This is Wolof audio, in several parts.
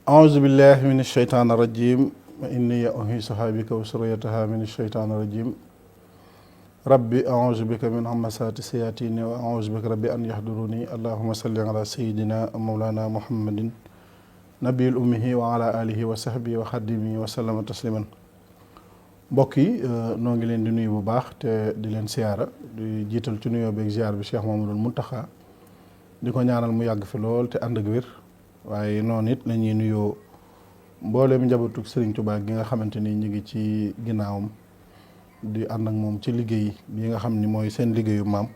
أعوذ بالله من الشيطان الرجيم وإني أعيذها بك وذريتها من الشيطان الرجيم ربي أعوذ بك من همزات الشياطين وأعوذ بك ربي أن يحضروني اللهم صل على سيدنا مولانا محمد نبي الأمه وعلى آله وصحبه وخدمه وسلم تسليما mbokk yi noo ngi leen di nuyu bu baax te di leen siyaara di jiital ci nuyoo beeg ziar bi Cheikh Mamadou Mountakha di ko ñaanal mu yàgg fi lool te ànd ak wér waaye noonu it la ñuy nuyoo mbooleem njabootug Serigne Touba gi nga xamante ni ñu ngi ci ginnaawam di ànd ak moom ci liggéey bi nga xam ni mooy seen liggéeyu maam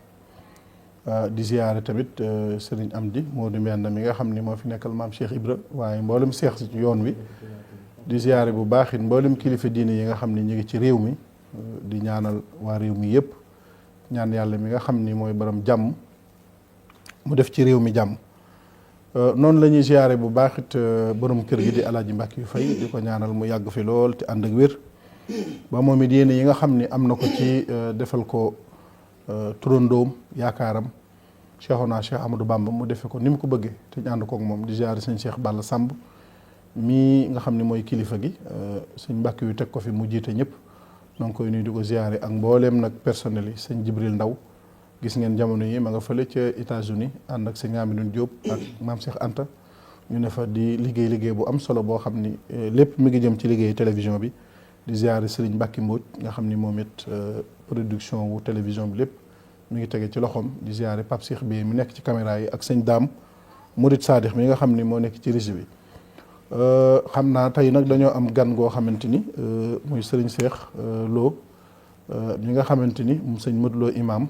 di ziyaare tamit Serigne Amdi Modou Mbenda mi nga xam ni moo fi nekkal maam Cheikh Ibra waaye mboolem seex si ci yoon wi di ziyaare bu baax it mboolem kilifa diine yi nga xam ni ñu ngi ci réew mi di ñaanal waa réew mi yëpp ñaan yàlla mi nga xam ni mooy borom jàmm mu def ci réew mi jàmm. noonu la ñuy ziyaare bu baax it borom kër gi di Alaaji Mbàkke yu fay di ko ñaanal mu yàgg fi lool te ànd ak wér ba moom it yéene yi nga xam ni am na ko ci defal ko turandoom yaakaaram Cheikhuna Cheikh Amadou Bamba mu defe ko ni mu ko bëggee te ñu ànd kook moom di ziyaare sëñ Cheikh Balla Samb mii nga xam ni mooy kilifa gi sëñ Mbàkke yu teg ko fi mu jiite ñëpp donc koy nuyu di ko ziyaare ak mbooleem nag personnel yi sëñ Jibril Ndaw gis ngeen jamono yi ma nga fële ca États-Unis ànd ak sëñ Amidou Diop ak maam Cheikh Anta ñu ne fa di liggéey bu am solo boo xam ni lépp mi ngi jëm ci liggéey télévision bi di ziare Serigne Mbacke Mbodj nga xam ni moom it production wu télévision bi lépp mi ngi tege ci loxoom di ziare Pape Cheikh bi mi nekk ci caméra yi ak sëñ Daam Murid Sadix mi nga xam ni moo nekk ci régie bi xam naa tey nag dañoo am gan goo xamante ni muy Serigne Cheikh Lo ñi nga xamante ni sëñ Modou Lo imam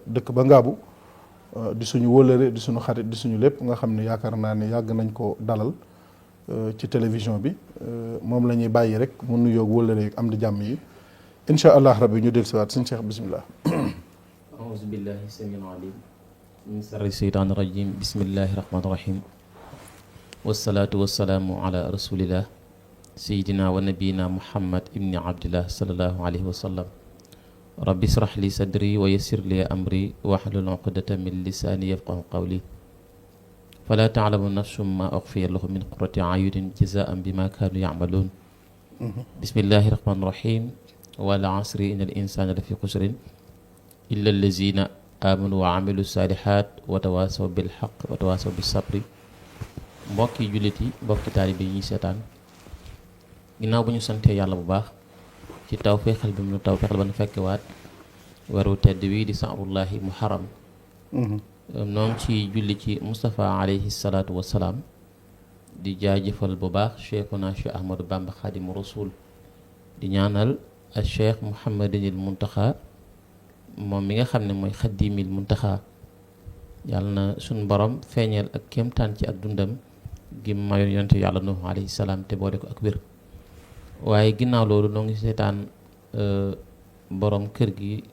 dëkk ba Ngaabu di suñu wóllëre di suñu xarit di suñu lépp nga xam ne yaakaar naa ne yàgg nañ ko dalal ci télévision bi moom la ñuy bàyyi rek mu nuyoo wóllëre yi am di jàmm yi incha allah rabbi ñu del siwaat sëñ Cheikh bismillah aouzu billahi samiil alim min sarri seytaani rajim bismillahi rahmaani rahim wasalaatu wasalaamu ala rasulillah sayidina wa nabiyina muhammad ibni abdillah salallahu alayhi wa sallam rabbi israh li sadri wa yassir li amri wahlul uqdatan min lisaani yafqahu qawli fala taalamu nafsum ma ukhfiya lahum min qurrati ayunin jazaan bima kaanu ya'malun bismillahi rahmani rahim wal asri inna al insana la fi xusrin illa allazina amanu wa amilu salihat wa tawasaw bil haqq wa tawasaw bis sabri mbokki jullit yi mbokki taalibe yi ñuy seetaan ginnaaw bu ñu santee yàlla bu baax ci tawféexal bi mu tawféexal ba nu fekkewaat weeru tedd wi di sa'rullahi muharram noonu ci julli ci Moustapha alayhi salaatu wassalaam di jaajëfal bu baax Cheikhuna Cheikh Ahmadou Bamba Khadimu Rasul di ñaanal al Cheikh Mouhamadinil Muntaxa moom mi nga xam ne mooy Xadimil Muntaxa yàlla na suñ borom feeñeel ak kéemtaan ci ak dundam gi mayoon yonente yàlla Nuhu alayhi salaam te boole ko ak wér waaye ginnaaw loolu noo ngi seetaan borom kër gi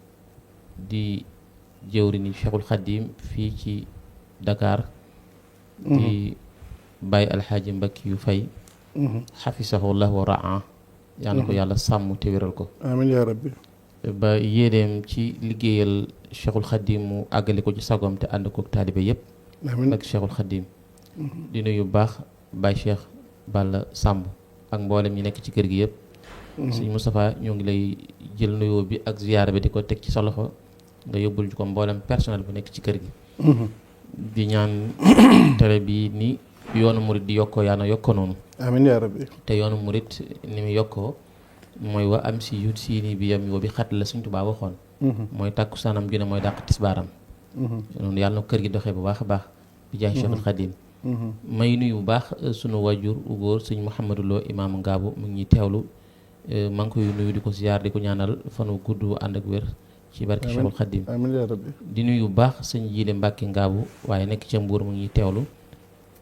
di jëwriñu Cheikhul Khadim fii ci Dakar di bàyyi alxaaji Mbakki yu fay xafisahullah wa raa yàlla ko yàlla sàmm te wéral ko amiin yaa rabbi ba yéeneem ci liggéeyal Cheikhul Khadim mu àggale ko ci sagom te ànd kook taalibe yépp ak Cheikhul Khadim di nuyu bu baax Baye Cheikh Balla Samb ak mboolem ñi nekk ci kër gi yëpp sëñ Moustapha ñoo ngi lay jël nuyoo bi ak ziyaara bi di ko teg ci sa loxo nga yóbbul ko mboolem personnel bu nekk ci kër gi di ñaan télé bi ni yoonu murit di yokkoo yaa na yokkoo noonu amiin yaa rabbi te yoonu murit ni mu yokkoo mooy wa am si yut siini bi yam yoo bi xat la Sëñ Tuubaa waxoon mooy tàkku saanam ju ne mooy dàq tisbaaram noonu yàlla na kër gi doxee bu baax a baax bi jaay Cheikhul Khadim may nuyu bu baax sunu wajur u góor sëñ Mouhamadou Lo imaamu Ngaabu mu ngi ñuy teewlu maa ngi koy nuyu di ko ziyaar di ko ñaanal fanu gudd ànd ak wér ci barke Cheikhul Khadim. amiin yaa rabbi. di nuyu bu baax sëñ Jiile Mbàkke Ngaabu waaye nekk ca Mbuur mu ngi ñuy teewlu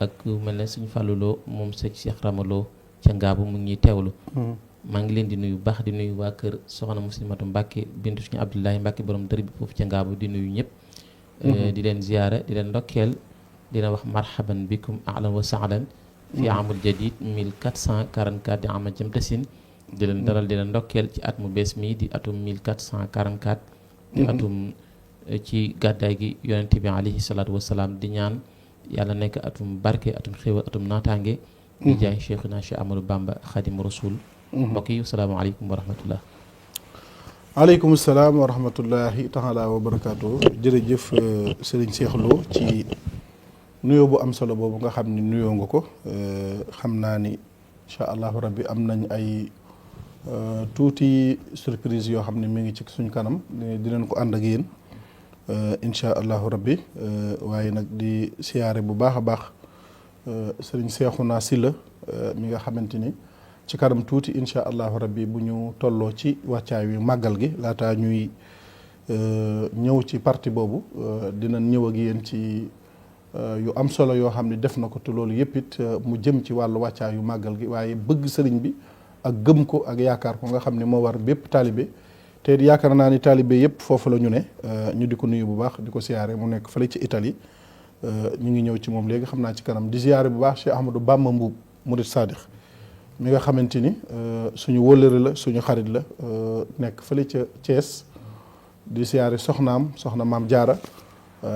ak mel ne sëñ Falluloo moom sëñ Cheikh Ramaloo ca Ngaabu mu ngi ñuy teewlu. maa ngi leen di nuyu bu baax di nuyu waa kër soxna Muslimatu Mbàkke bintu suñu Abdoulaye Mbàkke borom dër bi foofu ca Ngaabu di nuyu ñëpp. di leen ziyaara di leen ndokkeel di leen wax marhaban bikum ahlan wa sahlan fi amul jadid 1444 di ama jëm tasin di leen dalal di leen ndokkeel ci at mu bees mii di atum 1444 di atum ci gàddaay gi yonente bi alayhi salaatu wasalaam di ñaan yàlla nekk atum barke atum xéwal atum naataange di jaay Cheikhuna Cheikh Amadou Bamba Xadim Rasul. mbokk yi asalaamaaleykum wa rahmatullah. aleykum salaam wa rahmatullahi taala wa barakaatu. jërëjëf Serigne Cheikh Lo ci nuyoo bu am solo boobu nga xam ni nuyoo nga ko xam naa ni incha allahu rabbi am nañ ay tuuti surprise yoo xam ne mi ngi ci suñ kanam dinañ ko ànd ak yéen incha allahu rabbi waaye nag di siyaare bu baax a baax Serigne Cheikhouna Sylla mi nga xamante ni ci kanam tuuti incha allahu rabbi bu ñu tolloo ci wàccaay wi màggal gi laataa ñuy ñëw ci parti boobu dinañ ñëw ak yéen ci yu am solo yoo xam ne def na ko te loolu yëpp it mu jëm ci wàllu wàccaayu màggal gi waaye bëgg sëriñ bi ak gëm ko ak yaakaar ko nga xam ne moo war bépp taalibe te yaakaar naa ni taalibe yëpp foofu la ñu ne ñu di ko nuyu bu baax di ko siyaare mu nekk fële ci Italie ñu ngi ñëw ci moom léegi xam naa ci kanam di siyaare bu baax Cheikh Ahmadou Bamba Mbuub Murid Sadiq mi nga xamante ni suñu wóllëre la suñu xarit la nekk fële ca Thiès di siyaare soxnaam soxna maam Jaara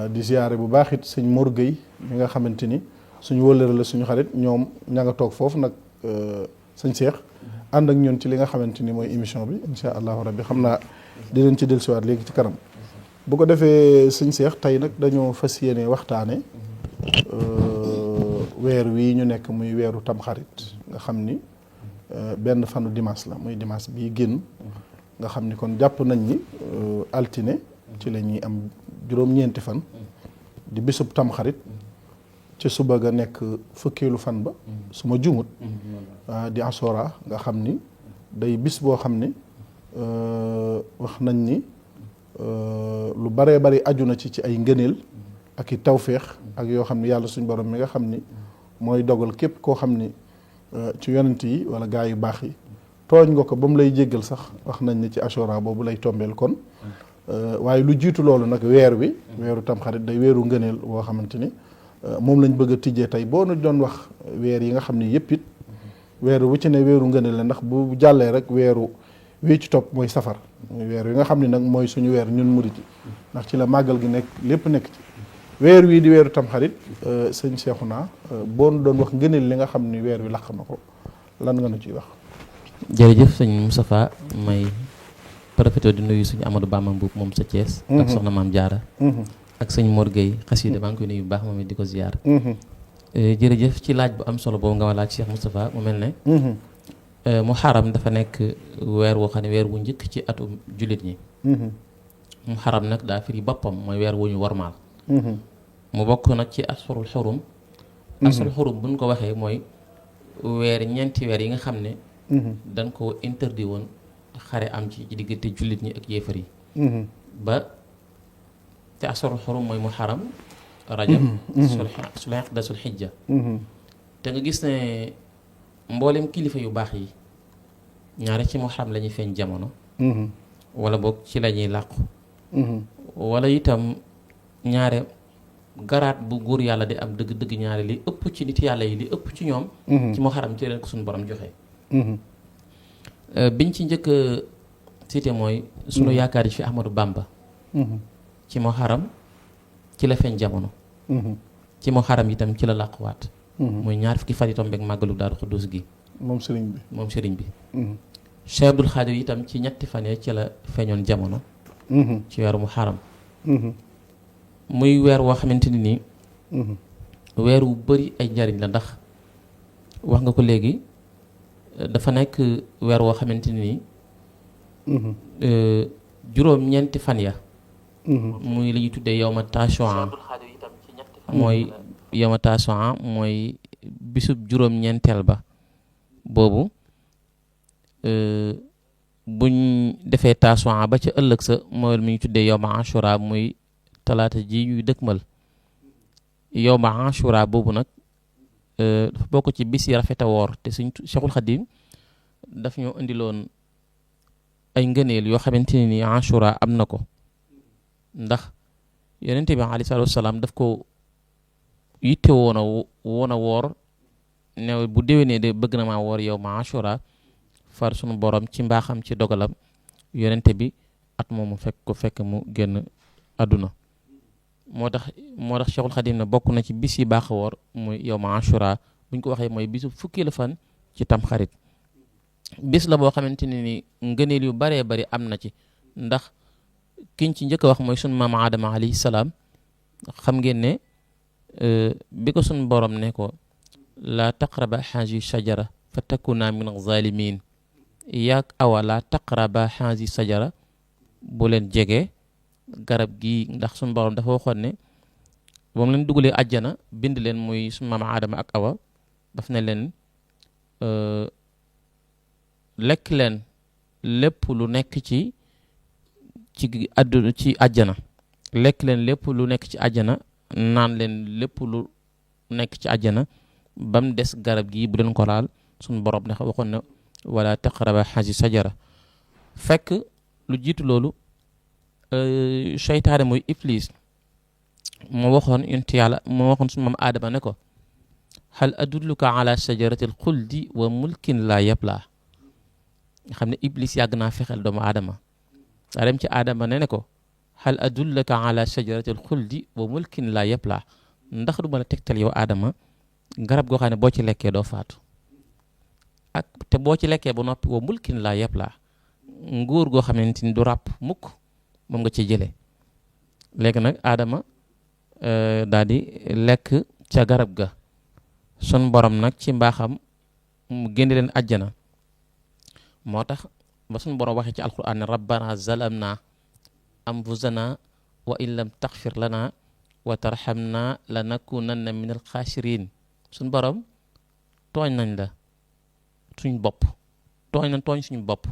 di siyaare bu baax it sëñ Mor Gueye mi nga xamante ni suñu wóllëre la suñu xarit ñoom ña nga toog foofu nag sëñ Cheikh ànd ak ñun ci li nga xamante ni mooy émission bi incha allahu rabbi xam naa di leen ci dellusiwaat léegi ci kanam bu ko defee sëñ Cheikh tey nag dañoo fas yéene waxtaane weer wii ñu nekk muy weeru tamxarit nga xam ni benn fanu dimanche la muy dimanche bii génn nga xam ni kon jàpp nañ ni altine ci la ñuy am juróom-ñeenti fan di bisub tamxarit ci suba ga nekk fukkeelu fan ba su ma jumut di asora nga xam ni day bis boo xam ni wax nañ ni lu baree bari aju na ci ay ngëneel ak i tawféex ak yoo xam ni yàlla suñ borom mi nga xam ni mooy dogal képp koo xam ni ci yonent yi wala gaa yu baax yi tooñ nga ko ba mu lay jéggal sax wax nañ ni ci asura boobu lay tombeel kon waaye lu jiitu loolu nag weer wi weeru tamxarit day weeru ngëneel woo xamante ni moom lañ bëgg a tijjee tey boo nu doon wax weer yi nga xam ni yëpp it weeru wu ci ne weeru ngëneel la ndax bu jàllee rek weeru wii ci topp mooy safar muy weer yi nga xam ni nag mooy suñu weer ñun murit yi ndax ci la màggal gi nekk lépp nekk ci weer wii di weeru tamxarit sëñ Cheikhouna boo nu doon wax ngëneel li nga xam ni weer wi laq na ko lan nga nu ciy wax. jërëjëf sëñ Moustapha may profité di nuyu suñu Amadou Bamba Mbuub moom sa Thiès. ak soxna maam Jaara ak sëñ Mor Gueye xasida maa ngi koy nuyu bu baax moom it di ko ziyaar. jërëjëf ci laaj bu am solo boobu nga ma laaj Cheikh Moustapha mu mel ne Muharram dafa nekk weer woo xam ne weer wu njëkk ci atum jullit ñi. Muharram nag daa firi boppam mooy weer wu ñu warmaal. mu bokk nag ci asfarul xurum. asfarul xurum buñ ko waxee mooy ñeenti weer yi nga xam ne. dañ ko interdit woon xare am ci diggante jullit ñi ak yéefar yi. ba te asfarul xurum mooy Muharram rajab sul xijja te nga gis ne mboolem kilifa yu baax yi ñaare ci Muharram la ñuy feeñ jamono wala boog ci la ñuy làqu wala itam ñaare garaat bu góor yàlla di am dëgg-dëgg ñaare li ëpp ci nit yàlla yi li ëpp ci ñoom ci Muharram ci leen ko suñu borom joxe biñ ci njëkk a cité mooy sunu yaakaar yi fi Ahmadou Bamba ci Muharram ci la feeñ jamono ci Muharram itam ci la làquwaat muy ñaar fukki fan yi tombeek màggalu Daaru Xuddus gi moom sëriñ bi Cheikh Abdoul Khadir itam ci ñetti fan yi ci la feeñoon jamono ci weeru Muharram muy weer woo xamante ni nii weer wu bari ay njariñ la ndax wax nga ko léegi dafa nekk weer woo xamante ni nii juróom-ñeenti fan ya muy li ñuy tuddee yawma Tasu'a mooy yawma Tasu'a mooy bisub juróom-ñeenteel ba boobu buñ defee taasuwaa ba ca ëllëg sa mooy mi ñu tuddee yawma ashura muy talaata ji ñuy dëkkmal yawma ashura boobu nag dafa bokk ci bis yi rafet a woor te suñ Cheikhul Khadim daf ñoo indiloon ay ngëneel yoo xamante ne ni ashura am na ko ndax yonente bi alayhi salaatu wasalaam daf ko yitte woon a woor ne bu déwénee de bëgg na maa woor yawma ashura far sunu borom ci mbaaxam ci dogalam yonente bi at moomu fekk mu génn àdduna moo tax Cheikhul Khadim ne bokk na ci bis yi baax a woor muy yawma ashura buñ ko waxee mooy bisu fukkeelu fan ci tamxarit bis la boo xamante ne ni ngëneel yu baree bari am na ci ndax kiñ ci njëkk a wax mooy sunu maam Adama alayhi salaam xam ngeen ne bi ko sunu borom ne ko laa taqraba hazi shajara fa takuna min zalimin yaag awa laa taqraba hazi shajara bu leen jege garab gi ndax sunu borom dafa waxoon ne ba mu leen dugalee àjjana bind leen muy sunu maam Adama ak awa daf ne leen lekk leen lépp lu nekk ci àdduna ci àjjana lekk leen lépp lu nekk ci àjjana naan leen lépp lu nekk ci àjjana ba mu des garab gi bu leen ko laal suñu borom dafa waxoon ne wala taqraba hazi sajara fekk lu jiitu loolu seytaane mooy iblis moo waxoon yonent yàlla moo waxoon suñu maam Aadama ne ko hal adulluka ala sajaratil xuldi wa mulkin la yabla nga xam ne iblis yàgg naa fexeel doomu aadama daa dem ci aadama ne ko hal adullaka ala sajaratil xuldi wa mulkin la yabla ndax du ma la tegtal yow aadama garab goo xam ne boo ci lekkee doo faatu ak te boo ci lekkee ba noppi wa mulkin la yabla nguur goo xamante ni du ràpp mukk moom nga ci jëlee léegi nag aadama daal di lekk ca garab ga sun borom nag ci mbaaxam mu génne leen àjjana moo tax ba sun borom waxee ci alquran ne rabbana zalamna anfusana wa in lam taxfir lana wa tarhamna lanakunanna min alxaasirin sun borom tooñ nañ la suñ bopp tooñ suñu bopp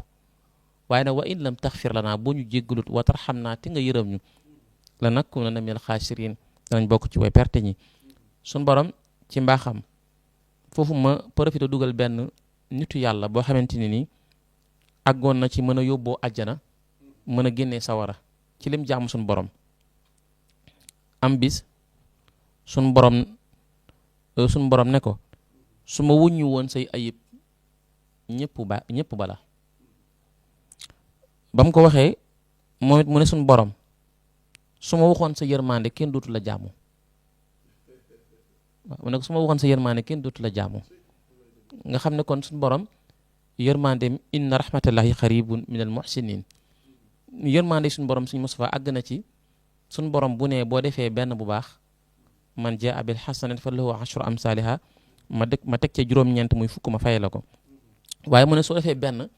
waaye nag wa in lam taxfir lana boo ñu jéggalut wa tarhamna te nga yërëm ñu lanakunanna min alxaasirin danañ bokk ci way perte ñi sun borom ci mbaaxam foofu ma profité dugal benn nitu yàlla boo xamante ne nii àggoon na ci mën a yóbboo àjjana mën a génnee sawara ci lim jaamu suñ borom am bis suñ borom ne ko su ma wuññi woon say ayib ñëpp bala ba mu ko waxee moom it mu ne suñ borom su ma waxoon sa yërmande kenn dootu la jaamu waaw mu ne ko su ma waxoon sa yërmande kenn dootu la jaamu nga xam ne kon suñ borom yërmandeem inna rahmatallahi xaribun min al muhsinin yërmande suñ borom suñ Mustafa àgg na ci suñ borom bu ne boo defee benn bu baax man jaa bil hasanati fa lahu ashru amsaliha ma teg ca juróom-ñeent muy fukk ma fay la ko waaye mu ne soo defee benn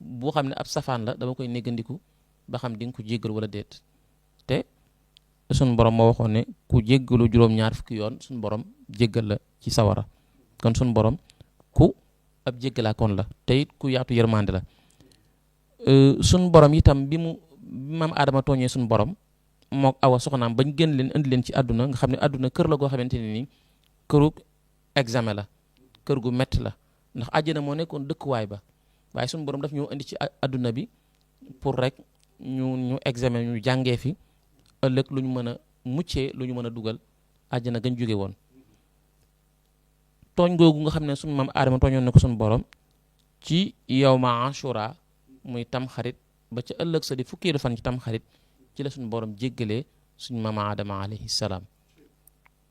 boo xam ne ab safaan la dama koy néggandiku ba xam di nga ko jéggal wala déet te suñ borom moo waxoon ne ku jéggalu juróom-ñaar fukki yoon suñ borom jéggal la ci sawara kon suñ borom ku ab jéggalaa kon la te it ku yaatu yërmande la suñ borom itam bi maam Adama tooñee suñ borom mook awa soxnaam bañ gën leen indi leen ci àdduna nga xam ne àdduna kër la goo xamante ne nii këru examen la kër gu metti la ndax àjjana moo nekkoon dëkkuwaay ba waaye suñ borom daf ñoo indi ci àdduna bi pour rek ñu examen ñu jàngee fi ëllëg lu ñu mën a muccee lu ñu mën a dugal àjjana gañ jóge woon tooñ googu nga xam ne suñu maam Aadama tooñoon na ko suñu borom ci yawma ashura muy tamxarit ba ca ëllëg sa di fukkeelu fan ci tamxarit ci la suñu borom jéggalee suñu maam Aadama alayhi salaam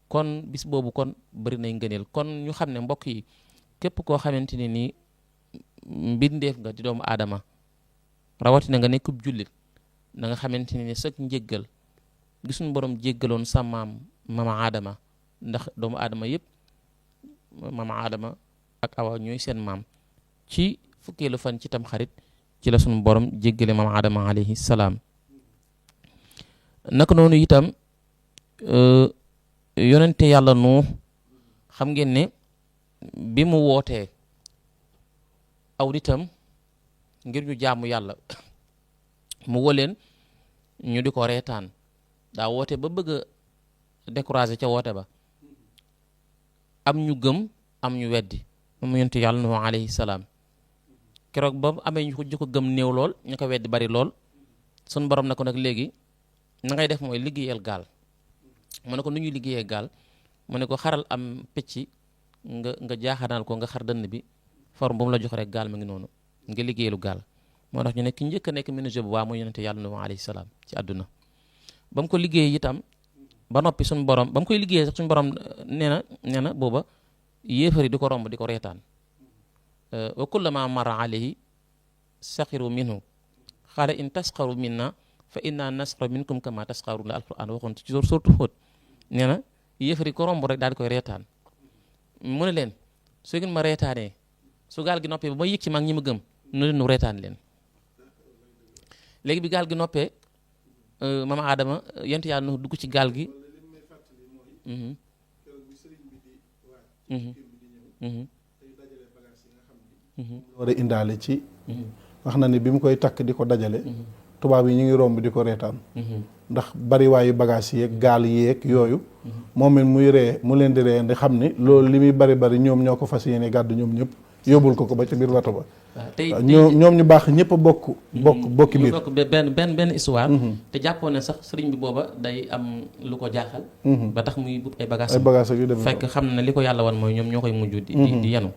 kon bis boobu kon bëri nay ngëneel kon ñu xam ne mbokk yi képp koo xamante ne nii mbindeef nga di doomu aadama rawatina nga nekkub jullit na nga xamante ne ni sëg njéggal gi suñu borom jéggaloon sa maam Aadama ndax doomu aadama yëpp maam Aadama ak awa ñooy seen maam ci fukkeelu fan ci tam xarit ci la suñu borom jéggale maam Aadama alayhi salaam naka noonu itam yonente yàlla Nuux xam ngeen ne bi mu wootee aw nitam ngir ñu jaamu yàlla mu woo leen ñu di ko reetaan daa woote ba bëgg a décourager ca woote ba am ñu gëm am ñu weddi moom yonent yàlla Nuh alayhi salaam keroog ba amee ñu ko gëm néew lool ñu ko weddi bari lool sun borom na ko nag léegi na ngay def mooy liggéeyal gaal mu ne ko nu ñuy liggéeyee gaal mu ne ko xaral am picc nga jaaxanaal ko nga xar dënn bi forme bu mu la jox rek gaal ma ngi noonu nga liggéeyalu gaal moo tax ñu ne ki njëkk a nekk menuisier bu baax mooy yonente yàlla Nuh alayhi salaam ci àdduna ba mu ko liggéey itam ba noppi suñu borom ba mu koy liggéeyee sax suñu borom nee na booba yéefar yi di ko romb di ko reetaan wa kullama marra alayhi saxiru minhu xaala in tasxaru minna fa inna nasxaru minkum kama tasxaru la alquran waxoon ci surtout Hud nee na yéefar yi ko romb rek daal di koy reetaan mu ne leen su ngeen ma reetaanee su gaal gi noppee ba ma yëg ci mag ñi ma gëm nu reetaan leen léegi bi gaal gi noppee mama Adama yent yàlla nu dugg ci gaal gi war a indaale ci wax na ni bi mu koy takk di ko dajale tubaab yi ñu ngi romb di ko reetaan ndax bariwaayu bagage yeeg gaal yeeg yooyu moom it muy ree mu leen di ree ndi xam ni loolu li muy bari ñoom ñoo ko fas yéene gàddu ñoom ñëpp yóbbul ko ba ca biir bato ba ñoom ñu baax ñëpp a bokki biir bokk benn histoire te jàppoon ne sax sëriñ bi booba day am lu ko jaaxal ba tax muy bu ay bagage yu demee fekk xam na li ko yàlla wan mooy ñoom ñoo koy mujj di yenu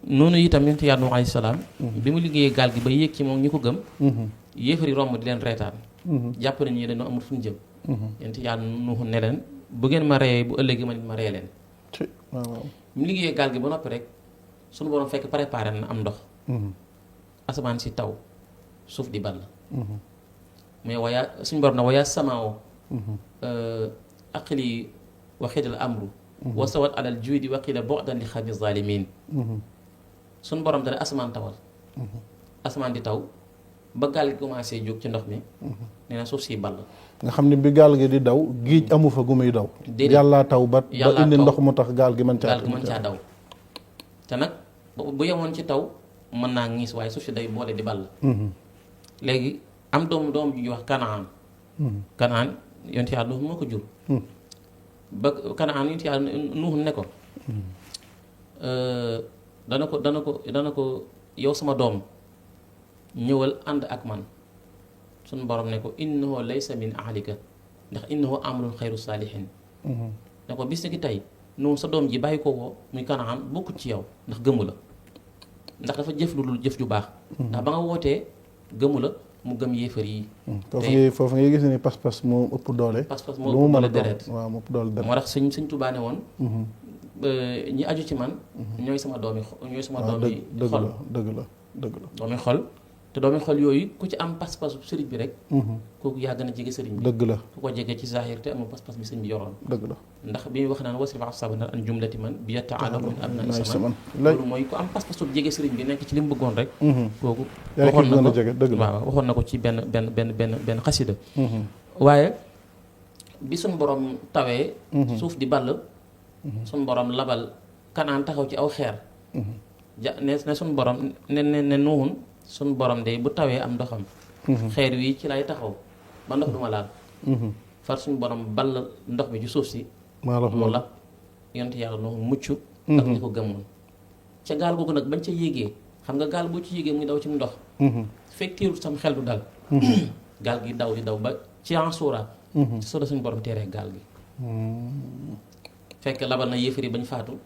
noonu itam yonent yàlla Nuh alayhi salaam bi mu liggéeyee gaal gi ba yéeg ci moom ñi ko gëm yéefari romb di leen reetaan jàpp nañu dañoo amul fu ñu jëm yonent yàlla Nuh ne leen bu ngeen ma reyee bu ëllëgee ma nit ma reye leen bi mu liggéeyee gaal gi ba noppi rek suñu borom fekk préparé na am ndox asamaan si taw suuf di ball mais wayaa suñu borom na wayaa samaawo aqli wa xidal amru wasawat alal juudi wa qila bu'dan li xawmi zalimin suñu borom dana asamaan tawal asamaan di taw ba gaal gi commencé jóg ci ndox mi nee na suuf si ball nga xam ne bi gaal gi di daw géej amu fa gu muy daw yàllaa taw ba indi ndox mu tax gaal gi mën caa daw te nag bu yemoon ci taw mën naa ngiis waaye suuf si day boole di ball léegi am doom ju ñuy wax Kanaan yonent yàlla Nuh moo ko jur ba Kanaan yonent yàlla Nuh ne ko dana ko yow sama doom ñëwal ànd ak man suñu borom ne ko innahu laysa min ahlika ndax innahu amalun xayru saalihin ne ko bis ki tey noonu sa doom ji bàyyi ko woo muy Kanaan bokkut ci yow ndax gëmu la ndax dafa jëf lu dul jëf ju baax ndax ba nga wootee gëmu la mu gëm yéefar yi foofu ngay gis ni pas-pas moo ëpp doole moo ëpp doole deret waaw moo ëpp doole deret moo tax sëñ Tuubaa ne woon ñi aju ci man ñooy sama doomi xol dëgg la doomi xol te doomi xol yooyu ku ci am pas-pasu sëriñ bi rek kooku yaa gën a jege sëriñ bi dëgg la ku ko jege ci zahir te amul pas-pas bi sëriñ bi yoroon dëgg la ndax bi wax naan wasrif asabana an jumlati man bi yataalamu min abnaa'i saman loolu mooy ku am pas-pasu jege sëriñ bi nekk ci li mu bëggoon rek kooku waxoon na ko ci benn xasida waaye bi suñ borom tawee suuf di ball suñ borom labal Kanaan taxaw ci aw xeer ne suñ borom ne Nuhun suñ borom de bu tawee am ndoxam xeer wi ci lay taxaw ba ndox duma laal far suñ borom ball ndox mi ci suuf si mu la yonent yàlla Nuh mucc ak ñi ko gëmoon ca gaal googu nag bañ ca yéegee xam nga gaal boo ci yéegee muy daw ci ndox fekk tiirul sam xel du dal gaal gi daw di daw ba ci Ansuura ci solo suñ borom teeree gaal gi fekk labal na yéefar yi bañ faatu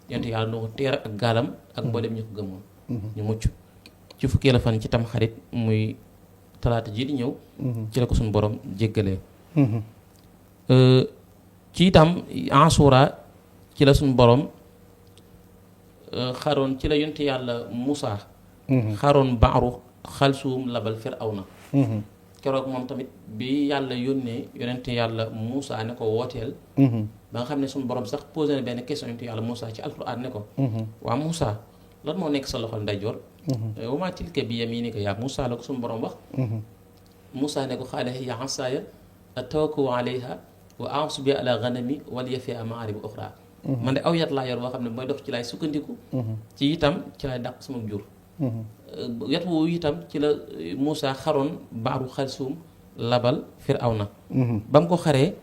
yonent yàlla Nuh teer ak gaalam ak mboolem ñi ko gëmoon ñu mucc ci fukkeelu fan ci tam xarit muy talaata ji di ñëw ci la ko suñu borom jéggalee ci itam Ansuura ci la suñu borom xaroon ci la yonent yàlla Muusa xaroon baaru xalsuum labal Firawna keroog moom tamit bi yàlla yónnee yonent yàlla Muusa ne ko wooteel ba nga xam ne suñu borom sax posé na benn question yonent yàlla Muusa ci alxuraan ne ko waa Muusa lan moo nekk sa loxol ndeyjoor wa maa tilka bi yamiinika yaa Muusa la ko suñu borom wax Muusa ne ko qaala hiya asaaya atawakkau alayha wa a'uuzu bihaa alaa ghanami wa liya fiihaa ma'aarib uxraa man de aw yat laa yor boo xam ne mooy dox ci laay sukkandiku ci itam ci laay dàq sama jur yat woowu itam ci la Moussa xaroon baaru xalsum labal Firawna ba mu ko xaree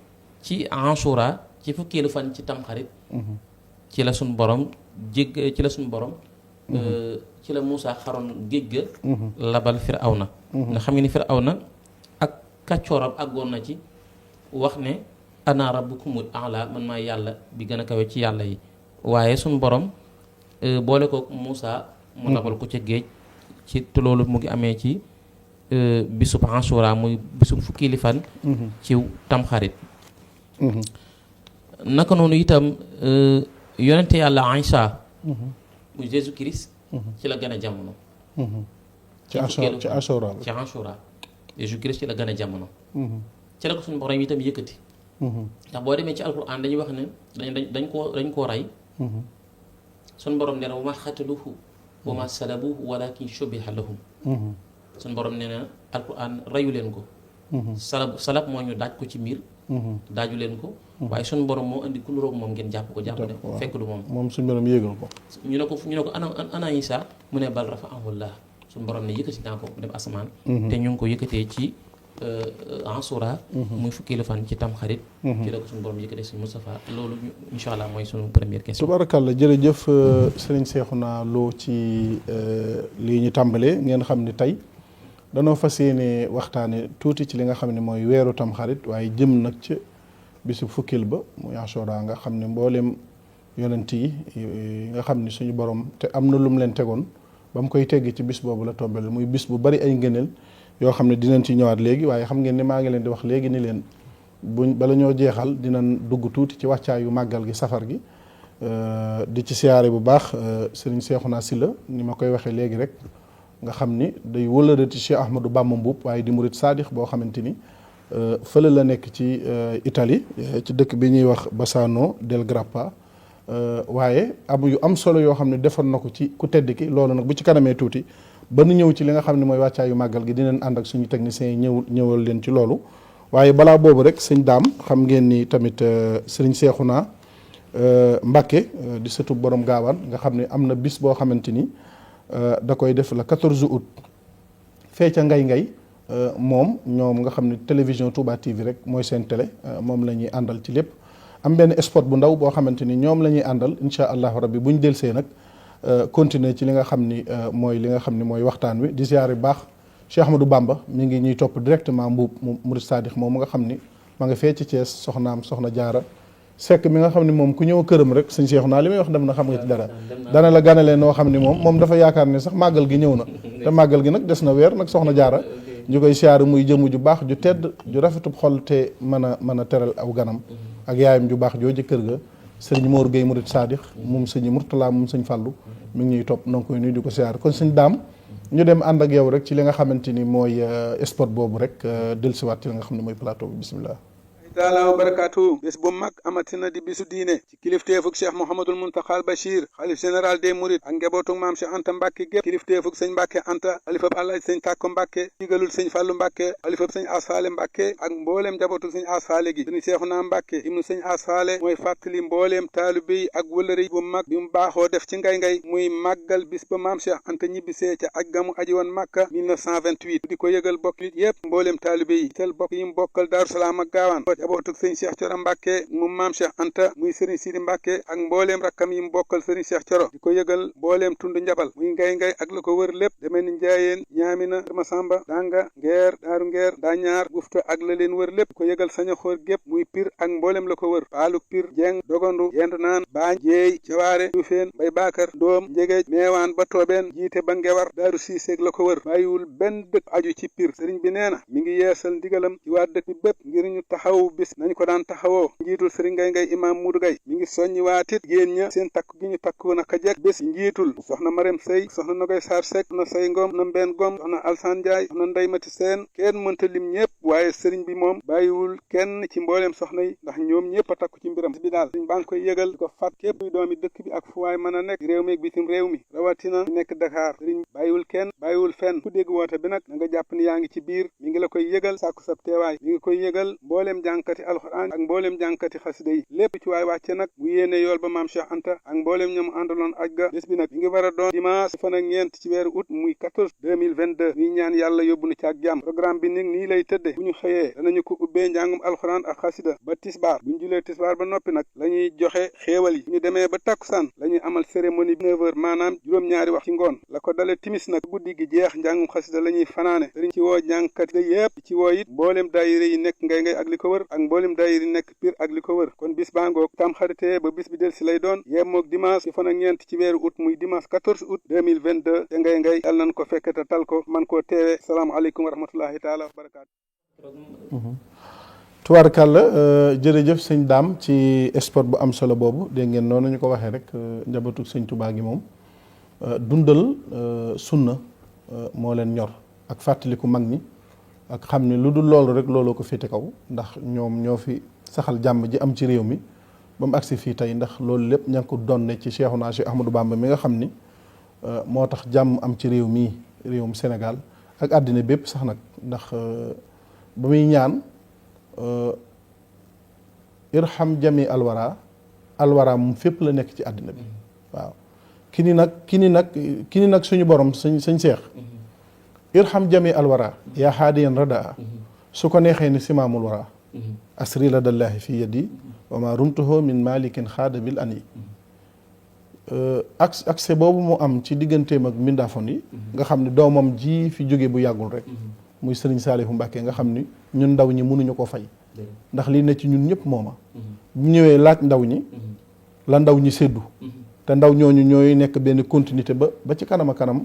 ci Ashura ci fukkeelu fan ci tamxarit ci la suñ borom ci la suñ borom ci la Moussa xaroon géej ga labal Firawna nga xam ne ni Firawna ak kàccooram àggoon na ci wax ne ana rabbukumul a'la man maa yàlla bi gën a kawe ci yàlla yi waaye suñ borom boole ko Moussa mu labal ko ca géej ci te loolu mu ngi amee ci bisub Ashura muy bisub fukkeeli fan ci tamxarit naka noonu itam yonente yàlla Aïcha muy Jésus Christ ci la gën a jamono ci Ashura ci Ashura Jésus Christ ci la gën a jamono ci la ko suñu borom itam yëkkati ndax boo demee ci alquran dañuy wax ne dañ koo rey suñu borom nee na wa ma xataluhu wa ma salabuhu walakin shubbiha lahum suñu borom nee na alquran reyu leen ko salab moo ñu daaj ko ci mbir daaju leen ko waaye suñu borom moo indi ku niroog moom ngeen jàpp ko jàpp de fekk du moom suñu borom yéegal ko ñu ne ko ana Isa mu ne bal rafa'ahullah suñu borom ne yëkkati naa ko mu dem asamaan te ñu ngi ko yëkkatee ci Ansura muy fukkeelu fan ci tamxarit ci la ko suñu borom yëkkatee si Moustapha loolu incha allah mooy suñu première question. Tubaarakallah jërëjëf Serigne Cheikhouna Lo ci lii ñu tàmbalee ngeen xam ni tey danoo fas yéene waxtaane tuuti ci li nga xam ne mooy weeru tamxarit waaye jëm nag ci bisu fukkil ba muy Ashura nga xam ne mboolem yonent yi nga xam ni suñu borom te am na lu mu leen tegoon ba mu koy tegg ci bis boobu la tombel muy bis bu bari ay ngëneel yoo xam ne dinañ ci ñëwaat léegi waaye xam ngeen ni maa ngi leen di wax léegi ni leen bala ñoo jeexal dinañ dugg tuuti ci wàccaayu màggal gi safar gi di ci siyaare bu baax Serigne Cheikhouna Sylla ni ma koy waxee léegi rek nga xam ni day wëlërati Cheikh Ahmadou Bamba Mboup waaye di murit saadix boo xamante ni fële la nekk ci Italie ci dëkk bi ñuy wax Bassano del Grappa waaye yu am solo yoo xam ne defoon na ko ci ku tedd ki loolu nag bu ci kanamee tuuti ba nu ñëw ci li nga xam ne mooy wàccaayu màggal gi dinañ ànd ak suñu techniciens yi ñëwal leen ci loolu waaye balaa boobu rek sëñ daam xam ngeen ni tamit Serigne Cheikhouna Mbacké di sëtu borom gaawaan nga xam ne am na bis boo xamante ni da koy def le 14 août fee ca ngay moom ñoom nga xam ne télévision Touba TV rek mooy seen télé moom la ñuy àndal ci lépp am benn spot bu ndaw boo xamante ni ñoom la ñuy àndal incha allahu rabbi bu ñu delsee nag continuer ci li nga xam ni mooy waxtaan wi di ziare bu baax Cheikh Ahmadou Bamba mi ngi ñuy topp directement Mbuup murid sadix moom nga xam ni ma nga fee ci Thiès soxnaam soxna jaara sekk mi nga xam ne moom ku ñëw këram rek sëñ Cheikhouna li may wax dem na xam nga ci dara dana la ganalee noo xam ni moom dafa yaakaar ne sax màggal gi ñëw na te màggal gi nag des na weer nag soxna jaara ñu koy siyaare muy jëmm ju baax ju tedd ju rafetub xol te mën a teral aw ganam ak yaayam ju baax jooju kër ga sëñ Mor Gueye murid sadix moom sëñ Murtala moom sëñ Fàllu mi ngi ñuy topp na nga koy nuyu di ko siyaare kon sëñ daam ñu dem ànd ak yow rek ci li nga xamante ni mooy spot boobu rek dellusiwaat ci li nga xam ne mooy plateau bi bisimilah. taala wa barakaatu bés bu mag amatina di bisu diine ci kilifteefug Cheikh Mouhamadul Muntaxal Bachir xalif général des Mourides ak njabootug maam Cheikh Anta Mbàkke gépp kilifteefug sëñ Mbàkke Anta xalifab Alaaji sëñ Tàkko Mbàkke digalul sëñ Fàllu Mbàkke xalifab sëñ Asfaale Mbàkke ak mbooleem njabootug sëñ Asfaale gi sëñ Cheikhouna Mbàkke ibnu sëñ Asfaale mooy fàttali mbooleem taalibe yi ak wëlëri bu mag bi mu baaxoo def ci ngay muy màggal bis ba maam Cheikh Anta ñibbisee ca aj gamu aji woon Makka 1928 di ko yëgal bokk yépp mbooleem taalibe yi tel bokk yi mu bokkal Daaru Salaam ak Gaawaan jabootug sëñ Cheikh Thioro Mbàkke moom maam Cheikh Anta muy sëriñ Sidi Mbàkke ak mbooleem rakkam yi mu bokkal sëriñ Cheikh Thioro di ko yëgal mbooleem tund njabal muy ngay ak la ko wër lépp demee ni Njaayeen Ñaamina Masamba Danga Ngeer Daaru Ngeer Dañaar Bufta ak la leen wër lépp ko yëgal saña xóor gépp muy Pir ak mbooleem la ko wër Paaluk Pir Jeng Dogandu Yendu Naan Baañ Jeey Jawaare Juufeen Mbay Baakar Doom Njegéej Meewaan ba Toobeen jiite ba Ngewar Daaru Siiseeg la ko wër bàyyiwul benn dëkk aju ci Pir sëriñ bi nee na mi ngi yeesal ndigalam ci waa dëkk bi bépp ngir ñu taxaw bis nañ ko daan taxawoo njiitul sëriñ ngay imaam Muudu Gay mi ngi soññi waatit géen ña seen takku gi ñu takku naka jekk bés njiitul soxna Marème Sey soxna Nogay Saar Sekk soxna Say Ngom soxna Mbenn Ngom soxna Alsaan Njaay soxna Ndey Mati Seen kenn mënta lim ñëpp waaye sëriñ bi moom bàyyiwul kenn ci mbooleem soxna yi ndax ñoom ñëpp a takku ci mbiram bi daal sëriñ baa ngi koy yëgal di ko fat képp kuy doomi dëkk bi ak fu waay mën a nekk réew mi ak bitim réew mi rawatina nekk Dakar sëriñ bàyyiwul kenn bàyyiwul fenn ku dégg woote bi nag na nga jàpp ni yaa ngi ci biir mi ngi la koy yëgal sàkku sab teewaay mi ngi koy yëgal mbooleem jàng jànkati alxuraan ak mbooleem jànkati xasida yi lépp ci waay wàcce nag bu yéene yool ba maam Cheikh Anta ak mbooleem ñoom àndaloon aj ga bés bi nag mi ngi war a doon dimanche fan ak ñeent ci weeru août muy 14 2022 ñuy ñaan yàlla yóbbu nu ci ak jàmm programme bi nag nii lay tëdde bu ñu xëyee danañu ko ubbee njàngum alxuraan ak xasida ba tisbaar bu ñu julee tisbaar ba noppi nag la ñuy joxe xéewal yi bu ñu demee ba takkusaan la ñuy amal cérémonie bi 9h maanaam juróom-ñaari wax ci ngoon la ko dale timis nag guddi gi jeex njàngum xasida la ñuy fanaane sëriñ ci woo jàngkat yépp ci woo it mbooleem daayira yi nekk ngay ak li ko wër ak mbooleem daayira yi nekk Pire ak li ko wër kon bis baa ngoog tam xaritee ba bis bi del si lay doon yemmoog dimanche ci fan ak ñeent ci weeru août muy dimanche 14 août 2022 te ngay yàlla nañ ko fekke te tal ko man koo teewe salaamaaleykum wa rahmatullahi taala wa barakaatu. tubaarkàlla jërëjëf sëñ Daam ci sport bu am solo boobu dégg ngeen noonu ñu ko waxee rek njabootu sëñ Tuubaa gi moom dundal sunna moo leen ñor ak fàttaliku mag ñi ak xam ne lu dul loolu rek looloo ko féete kaw ndax ñoom ñoo fi saxal jàmm ji am ci réew mi ba mu agsi fii tey ndax loolu lépp ña ngi ko donne ci Cheikhuna Cheikh Ahmadou Bamba mi nga xam ni moo tax jàmm am ci réew mii réewum Sénégal ak àddina bépp sax nag ndax ba muy ñaan irham jami alwara moom fépp la nekk ci àddina bi waaw ki ni nag suñu borom sëñ Seex irham jami alwara yaa haadiyan radaa su ko neexee ni simaamul wara asri la dallahi fi yadi wa ma rumtuhu min malikin xaada bil ani accès boobu mu am ci digganteem ak mbindaafon yi nga xam ne doomam ji fi jóge bu yàggul rek muy sëriñ Saalihu Mbàkke nga xam ni ñun ndaw ñi mënuñu ko fay ndax lii ne ci ñun ñëpp mooma bu ñëwee laaj ndaw ñi la ndaw ñi séddu te ndaw ñooñu ñooy nekk benn continuité ba ci kanam a kanam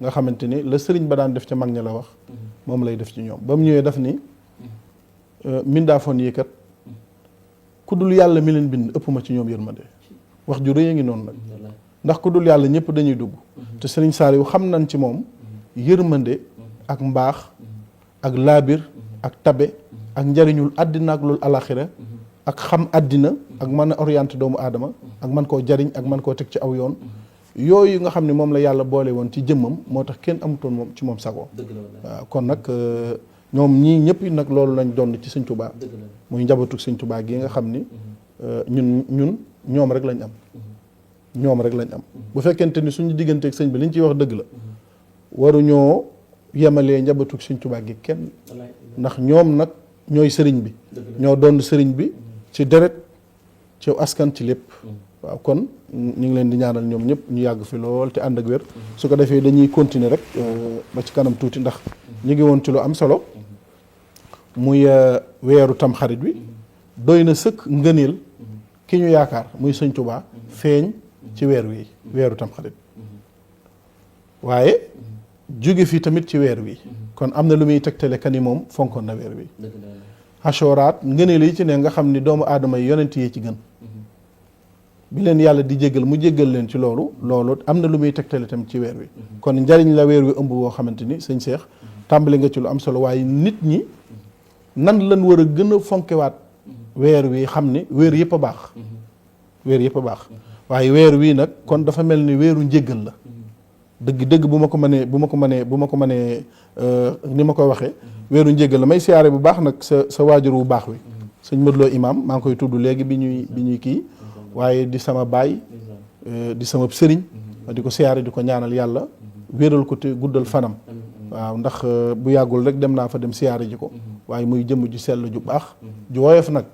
nga xamante ni la sëriñ ba daan def ca mag ña la wax moom lay def ci ñoom ba mu ñëwee daf ni mbindaafoon yi kat ku dul yàlla mi leen bind ëpp ma ci ñoom yërmande wax ju rëy a ngi noonu nag ndax ku dul yàlla ñëpp dañuy dugg te sëriñ Saaliw xam nañ ci moom yërmande ak mbaax ak laabir ak tabe ak njariñul àddina ak loolu alaxira ak xam àddina ak mën a orienté doomu aadama ak man koo jariñ ak man koo teg ci aw yoon yooyu nga xam ne moom la yàlla boole woon ci jëmmam moo tax kenn amutoon moom ci moom sagoo waaw kon nag ñoom ñii ñëpp nag loolu lañ doon ci sëñ Tuubaa muy njabootu sëñ Tuubaa gi nga xam ni ñoom rek lañ am ñoom rek lañ am bu fekkente ni suñu digganteeg sëñ bi liñ ciy wax dëgg la waruñoo yemalee njabootu sëñ Tuubaa gi kenn ndax ñoom nag ñooy sëriñ bi ñoo doon sëriñ bi ci deret ci askan ci lépp waaw kon ñu ngi leen di ñaanal ñoom ñëpp ñu yàgg fi lool te ànd ak wér su ko defee dañuy continuer rek ba ci kanam tuuti ndax ñu ngi woon ci lu am solo muy weeru tamxarit wi doy na sëkk ngëneel ki ñu yaakaar muy sëñ Tuubaa feeñ ci weeru tamxarit waaye jóge fi tamit ci weer wi kon am na lu muy tegtale ka ni moom fonkoon na weer wi ashoraat ngëneel yi ci ne nga xam ni doomu aadama yi yonent yi ci gën bi leen yàlla di jéggal mu jéggal leen ci loolu am na lu muy tegtale tamit ci weer wi kon njariñ la weer wi ëmb woo xamante ni sëñ Seex tàmbali nga ci lu am solo waaye nit ñi nan lañ war a gën a fonkewaat weer wi xam ni weer yëpp a baax waaye weer wii nag kon dafa mel ni weeru njéggal la dëgg bu ma ko mënee ni ma koy waxee weeru njéggal la may siyaare bu baax nag sa waajur bu baax wi sëñ Modou Lo imam maa ngi koy tudd léegi bi ñuy kii waaye di sama baay di sama sëriñ di ko siyaare di ko ñaanal yàlla wéeral ko te guddal fanam waaw ndax bu yàggul rek dem naa fa dem siyaare ji ko waaye muy jëmm ju sell ju baax ju woyof nag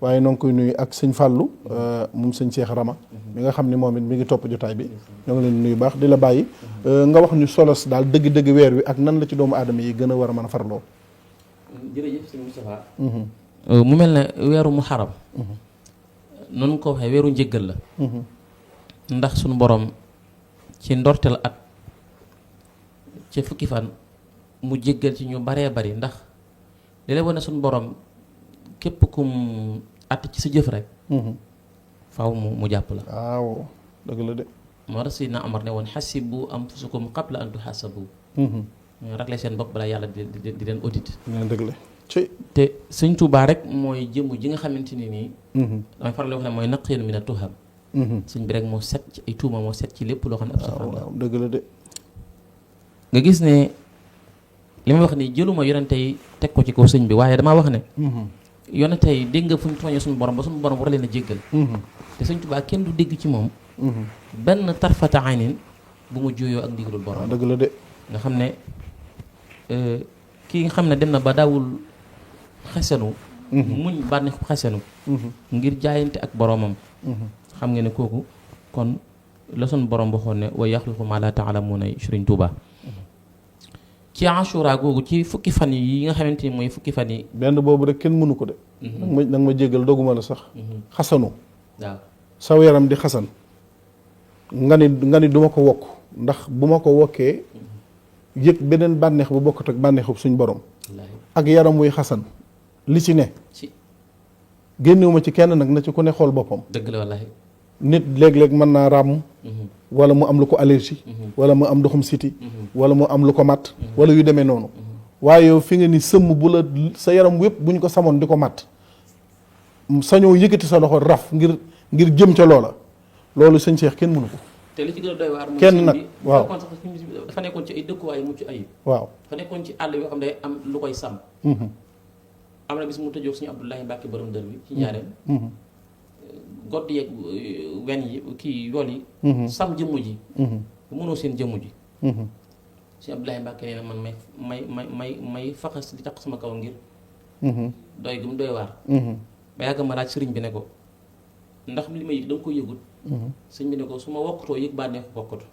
waaye noo ngi koy nuyu ak sëñ Fàllu moom sëñ Seex Rama mi nga xam ne moom it mi ngi topp jotaay bi ñoo ngi leen nuyu baax di la bàyyi nga wax ñu solos daal dëgg-dëgg weer wi ak nan la ci doomu aadama yi gën a war a mën a farloo. jërëjëf sëñ Moustapha mu mel ne weeru Muharram noonu ko waxee weeru njëggal la ndax suñu borom ci ndorteel at ci fukki fan mu jéggal ci ñu baree bari ndax li lay wane suñu borom képp kum att ci sa jëf rek faaw mu jàpp la waaw dëgg la de moo tax Seydina Omar ne woon xasibu anfusakum qabla an tuxaasabu rek la seen bopp balaa yàlla di leen audit dëgg la te sëñ Tuubaa rek mooy jëmm ji nga xamante ni nii damay faral di wax ne mooy naqiin mina tuham sëñ bi rek moo set ci ay tuuma moo set ci lépp loo xam ne ab safaan la dëgg la de nga gis ne li ma wax ni jëluma yonente yi teg ko ci kaw sëñ bi waaye damaa wax ne yonent tey dégg nga fu ñu tooñee suñu borom ba suñu borom war leen a jéggal te Sëñ Tuubaa kenn du dégg ci moom benn tarfata aynin bu mu juyoo ak ndigalul borom. dëgg la de. nga xam ne kii nga xam ne dem na ba daawul xesenu muñ bànneexu xesenu ngir jaayante ak boromam. xam nga ne kooku kon la suñu borom waxoon ne wa yaxluqu maa laa ta'lamuuna Sëriñ Tuubaa ci Ashura googu ci fukki fan yi nga xamante ni mooy fukki fan yi. benn boobu rek kenn mënu ko de. nag ma jéggal doguma la sax. xasanu. waaw saw yaram di xasan. nga ni duma ko wokk ndax bu ma ko wokkee yëg beneen bànneex bu bokkut ak bànneexub suñ borom. ak yaram wuy xasan li ci ne. génnewuma ci kenn nag na ci ku ne xool boppam. dëgg la wallaahi. nit léeg-léeg mën naa ràmm. wala mu am lu ko allergie. wala mu am ndoxum siti. wala mu am lu ko matt. wala yu demee noonu. waaye yow fi nga ni sëmm bu la sa yaram wépp bu ñu ko samoon di ko matt. sañoo yëkkati sa loxo raf ngir jëm ca loola. loolu sëñ Cheikh kenn mënu ko. te li ci gën a doy waar. kenn nag waaw dafa nekkoon ci ay dëkkuwaay mucc ayib. waaw dafa nekkoon ci àll yoo xam ne day am lu koy sàmm. am na bis mu tëjoog suñu Abdoulahi Mbacke borom dër bi ci njaareem. godd yeeg wen yi kii yool yi. sam jëmm ji. bu mënoo seen jëmm ji. suñu Abdoulahi Mbacke nee na man may faxas di taq sama kaw ngir. doy gu mu doy waar. ba yàgg ma laaj sëriñ bi ne ko ndax li ma yëg da nga ko yëgut. sëriñ bi ne ko su ma wokkatoo yëg bànneexu wokkatu.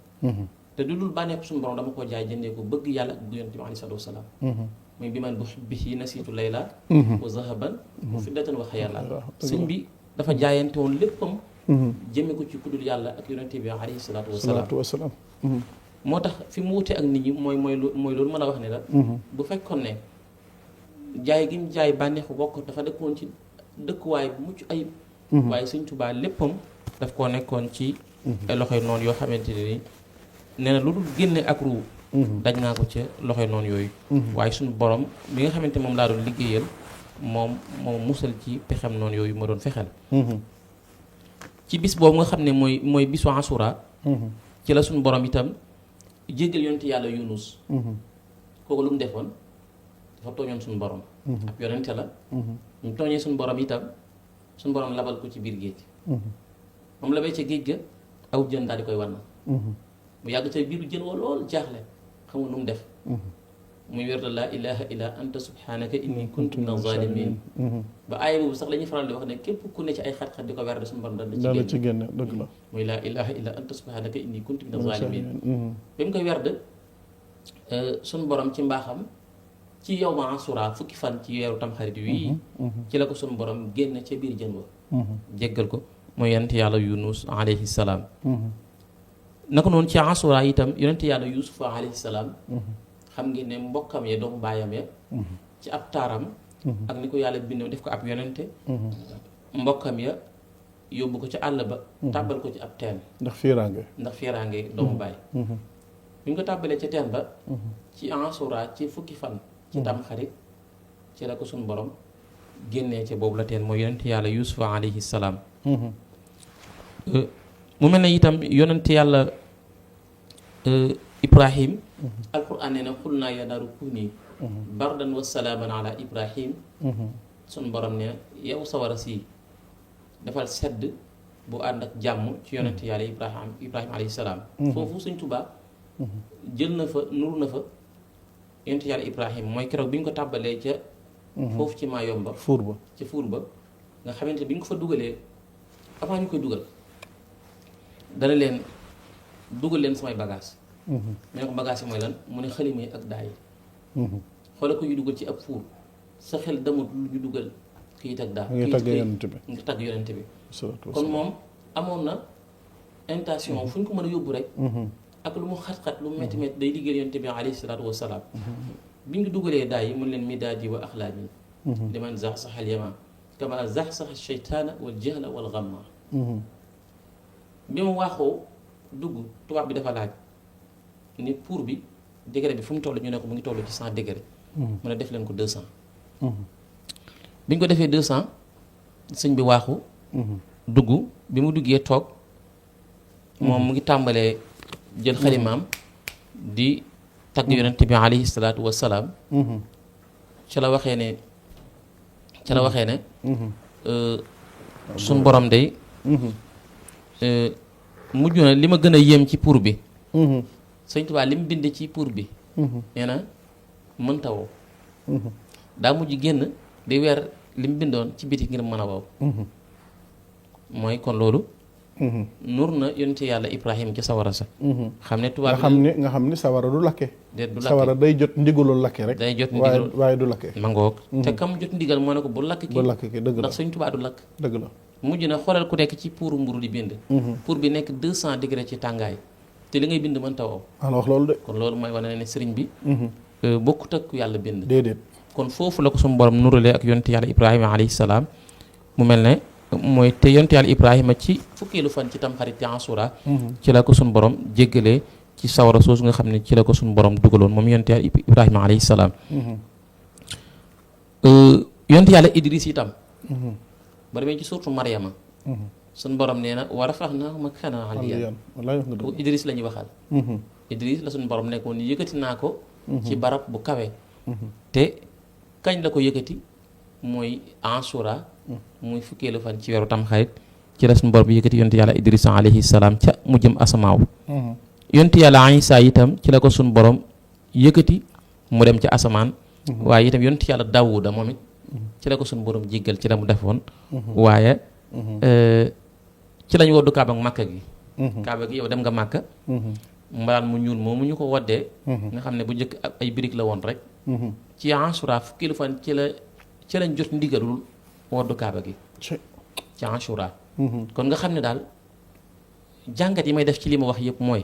te du dul bànneexu suñu borom dama ko jaay jëndee ko bëgg yàlla ak bu yonent bi alayhi salaatu wasalaam. muy bi man bu bihi nasiitu layla wa zahaban wa fiddatan wa xayala. sëñ bi dafa jaayante woon léppam. jëme ko ci kuddul yàlla ak yonent bi alayhi salaatu wasalaam. moo tax fi mu wute ak nit ñi mooy loolu mën a wax ne la. bu fekkoon ne jaay gi mu jaay bànneexu bokk dafa dëkkoon ci dëkkuwaay bu mucc ayib. waaye Sëñ Tuubaa léppam daf koo nekkoon ci ay loxoy noonu yoo xamante ne ni nee na lu dul génne ak ruu. daj naa ko ca loxoy noonu yooyu. waaye suñu borom bi nga xamante moom laa doon liggéeyal moom musal ci pexem noonu yooyu ma doon fexeel. ci bis boobu nga xam ne mooy bisu Ashura. ci la suñu borom itam jéggal yonent yàlla Yunus. kooku lu mu defoon dafa tooñoon suñu borom. ab yonente la. ñu tooñee suñu borom itam suñu borom labal ko ci biir géej. moom la bay ca géej ga aw jën daal di koy wan. mu yàgg ca biiru jën wa lool jaaxle xamul nu mu def. muy wér laa ilaha illa anta subhanaka inni kuntu min az-zalimin. ba aaya boobu sax la ñuy faral di wax ne képp ku ne ci ay xat-xat di ko werd suñu borom dana ci génne dëgg la. muy laa ilaha illa anta subhanaka inni kuntu min az-zalimin. ba mu koy werd suñu borom ci mbaaxam ci yow ma Ashura fukki fan ci weeru tamxarit wii. ci la ko suñu borom génn ca biir jën wa. jéggal ko mooy yonent yàlla Yunus alayhi salaam. naka noonu ci Ashura itam yonent yàlla Yuusuf alayhi salaam. xam ngeen ne mbokkam ya doomu baayam ya ci ab taaram. ak ni ko yàlla bindee def ko ab yonente. mbokkam ya yóbbu ko ci àll ba. tàbbal ko ci ab teen. ndax fiiraange doomu baay. bi ñu ko tàbbalee ci teen ba. ci Ashura ci fukki fan. ci tamxarit ci la ko suñu borom génnee ca boobu la teen mooy yonent yàlla Yuusuf alayhi salaam. mu mel ne itam yonent yàlla Ibrahim. alquran nee na xul naa ya naaru kuuni bardan wa salaaman ala Ibrahim. suñu borom ne yow sawara si dafal sedd bu ànd ak jàmm ci yonent yàlla Ibrahim alayhi salaam. foofu Sëñ Tuubaa jël na fa nuru na fa yonent yàlla Ibrahim mooy keroog bi ñu ko tàbbalee ca. foofu ci Mayomba. fuur ba nga xamante bi ñu ko fa dugalee avant ñu koy dugal dana leen dugal leen samay bagage ñu ne ko bagage yi mooy lan mu ne xalima yi ak daay yi. xoolal ko yu dugal ci ab fuur sa xel damut lu ñu dugal kayit ak daa. nga tagg yonent bi. kon moom amoon na intention fu ñu ko mën a yóbbu rek. ak lu mu xat-xat lu metti metti day liggéey yonent bi alayhi salaatu wa salaam. bi ñu dugalee daay yi mun leen midaadi wa axlaami. liman zaxzaxa al-yama kama zaxzaxa sheytaana wal jahla wal gamma. bi mu waaxoo dugg tubaab bi dafa laaj ni pour bi degré bi fu mu toll ñu ne ko mu ngi toll ci 100 degré. mu ne def leen ko 200. bi ñu ko defee 200 sëñ bi waaxu. dugg bi mu duggee toog moom mu ngi tàmbalee jël xalimaam di tagg yonent bi alayhi salaatu wassalaam. ci la waxee ne ca la waxee ne suñ borom day mujj na li ma gën a yéem ci pour bi Sëñ Tuubaa li mu bind ci pour bi nee na mënta wow daa mujj génn di weer li mu bindoon ci biti ngir mën a wow mooy kon loolu nur na yonent yàlla Ibrahima ci sawara sa xam ne tubaab nga xam ni sawara du lakke du lakke sawara day jot ndigalul lakke rek day jot ndigal waaye du lakke ma ngoog te kam jot ndigal moo ne ko bu lakk ki dëgg la ndax Sëñ Tuubaa du lakk dëgg la mujj na xoolal ku nekk ci puuru mburu di bind pour bi nekk 200 degré ci tàngaay te li ngay bind mën ta wow alors loolu de kon loolu mooy wane ne sëriñ bi bokkut ak yàlla bind déedéet kon foofu la ko suñu borom nuralee ak yonent yàlla Ibrahima alayhi salaam mu mel ne mooy te yonent yàlla Ibrahima ci fukkeelu fan ci tamxarit ci Asura ci la ko suñu borom jéggalee ci sawara soosu nga xam ne ci la ko suñu borom dugaloon moom yonent yàlla Ibrahima alayhi salaam yonent yàlla Idris itam ba demee ci surtu Maryama suñu borom nee na wa rafaxnaahu makaanan aliyyan Idris la ñuy waxal Idris la suñu borom nekkoon yëkkati naa ko ci barab bu kawe te kañ la ko yëkkati mooy Asura muy fukkeelu fan ci weeru tamxarit ci la suñu borom bi yëkkati yonent yàlla Idrisa alayhi salaam ca mu jëm asamaaw yonent yàlla Isa itam ci la ko suñu borom yëkkati mu dem ca asamaan waaye itam yonent yàlla Daawuda moom it ci la ko suñu borom jéggal ci la mu defoon waaye ci lañu woddu kaaba ak màkka gi kaaba gi yow dem nga màkka mbalaan mu ñuul moomu ñu ko woddee nga xam ne bu njëkk ay birig la woon rek ci Ashura fukkeelu fan ci lañ jot ndigalul woddu kaaba gi ci Ashura kon nga xam ne daal jàngat yi may def ci li ma wax yëpp mooy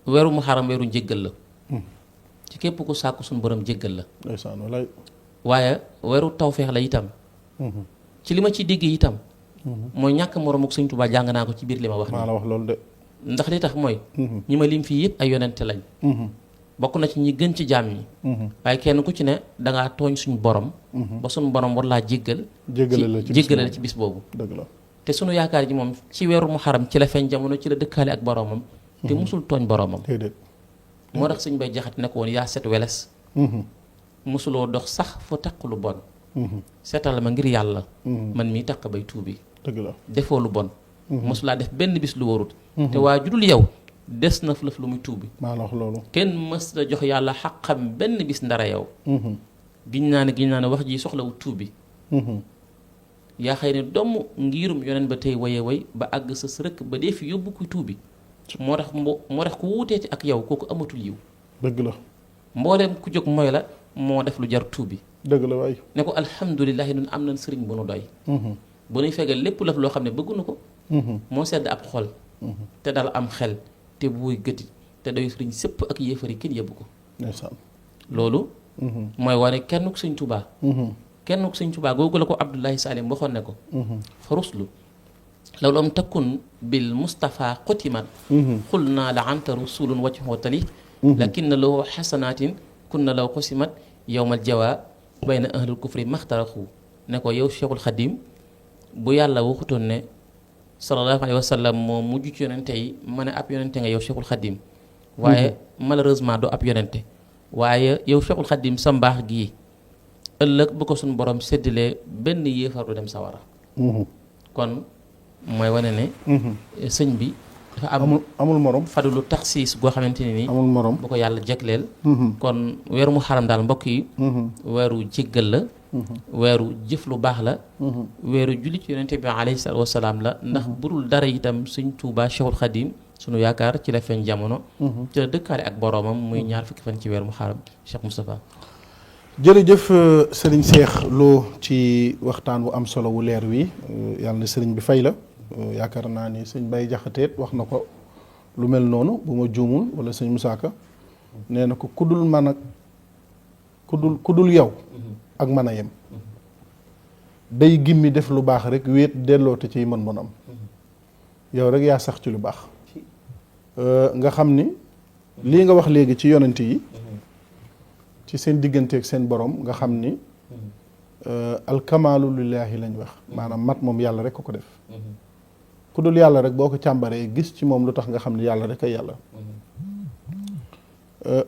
weeru Muharram weeru njéggal la ci képp ku sàkku suñu borom jéggal la waaye weeru tawfeex la itam ci li ma ci déggee itam mooy ñàkk moroom ak Sëñ Tuubaa jàng naa ko ci biir li ma wax maa la wax loolu de ndax li tax mooy ñi ma lim fii yëpp ay yonente lañ bokk na ci ñi gën ci jaam ñi waaye kenn ku ci ne dangaa tooñ suñu borom ba suñu borom war laa jéggale la ci bis boobu dëgg la te suñu yaakaar ji moom ci weeru Muharram ci la feeñ jamono ci la dëkkaale ak boromam te musul tooñ boromam moo tax Sëñ Bay Jaxate ne ko woon yaa set weles musuloo dox sax fu taq lu bon seetal ma ngir yàlla man mii taq bay tuubi dëgg la defoo lu bon mosulaa def benn bis lu warut te waa judul yow des na lëf lu muy tuubi maa la wax loolu kenn mës la jox yàlla xaqam benn bis ndara yow giñ naa ne wax ji soxlawu tuubi yaa xëy ne domm ngirum yoneen ba tey waye way ba àgg sa rëkk ba dee fi yóbbu kuy tuubi moo tax ku wuuteeti ak yow kooku amatul yiw dëgg la mbooleem ku jóg mooy la moo def lu jar tuubi dëgg la waay ne ko alhamdulilahi nun am nañ sëriñ bu nu doy bu nuy fegal lépp laf loo xam ne bëggunu ko moo sedd ab xol te dal am xel te buy gëti te doy sëriñ sëpp ak yéefari kenn yëbbu ko loolu mooy wane kennuk Sëñ Tuubaa kennuk Sëñ Tuubaa googu la ko Abdullahi Salim waxoon ne ko fa ruslu law lam takun bil Mustafa xotimat xul naa la anta rusulun wacc xootali lakin na loo xasanaatin kun na law xosimat yowmal jawa bayna ahlul kufri maxtaraxu ne ko yow Cheikhul Xadim bu yàlla waxutoon ne sallallahu alayhi wa sallam moo mujj ci yonente yi ma ne ab yonente nga yow Cheikhul Xadim waaye malheureusement doo ab yonente waaye yow Cheikhul Xadim sa mbaax gii ëllëg bu ko suñu borom séddalee benn yéefar du dem sawara kon mooy wane ne sëñ bi dafa amul morom fadulu taxsiis goo xamante ne nii amul morom bu ko yàlla jagleel kon weeru Muharram daal mbokk yi weeru jéggal la weeru jëf lu baax la weeru julli ci yonente bi alayhi salaatu wasalaam la ndax burul dara itam Sëñ Tuubaa Cheikhul Xadim sunu yaakaar ci la feeñ jamono ci la dëkkaale ak boroomam muy ñaar fukki fan ci weeru Muharram Cheikh Moustapha jërëjëf sëriñ Cheikh Lo ci waxtaan wu am solo wu leer wi yàlla na sëriñ bi fay la yaakaar naa ni sëñ Bay Jaxate wax na ko lu mel noonu bu ma juumul wala sëñ Musaa Ka nee na ko kudul man ak kudul yow ak mën a yem day gimmi def lu baax rek wéet delloo te ciy mën bonam yow rek yaa sax ci lu baax nga xam ni lii nga wax léegi ci yonent yi ci seen digganteeg seen borom nga xam ni alkamaalu lillaahi lañ wax maanaam mat moom yàlla rek ko def ku dul yàlla rek boo ko càmbaree gis ci moom lu tax nga xam ni yàlla rek ay yàlla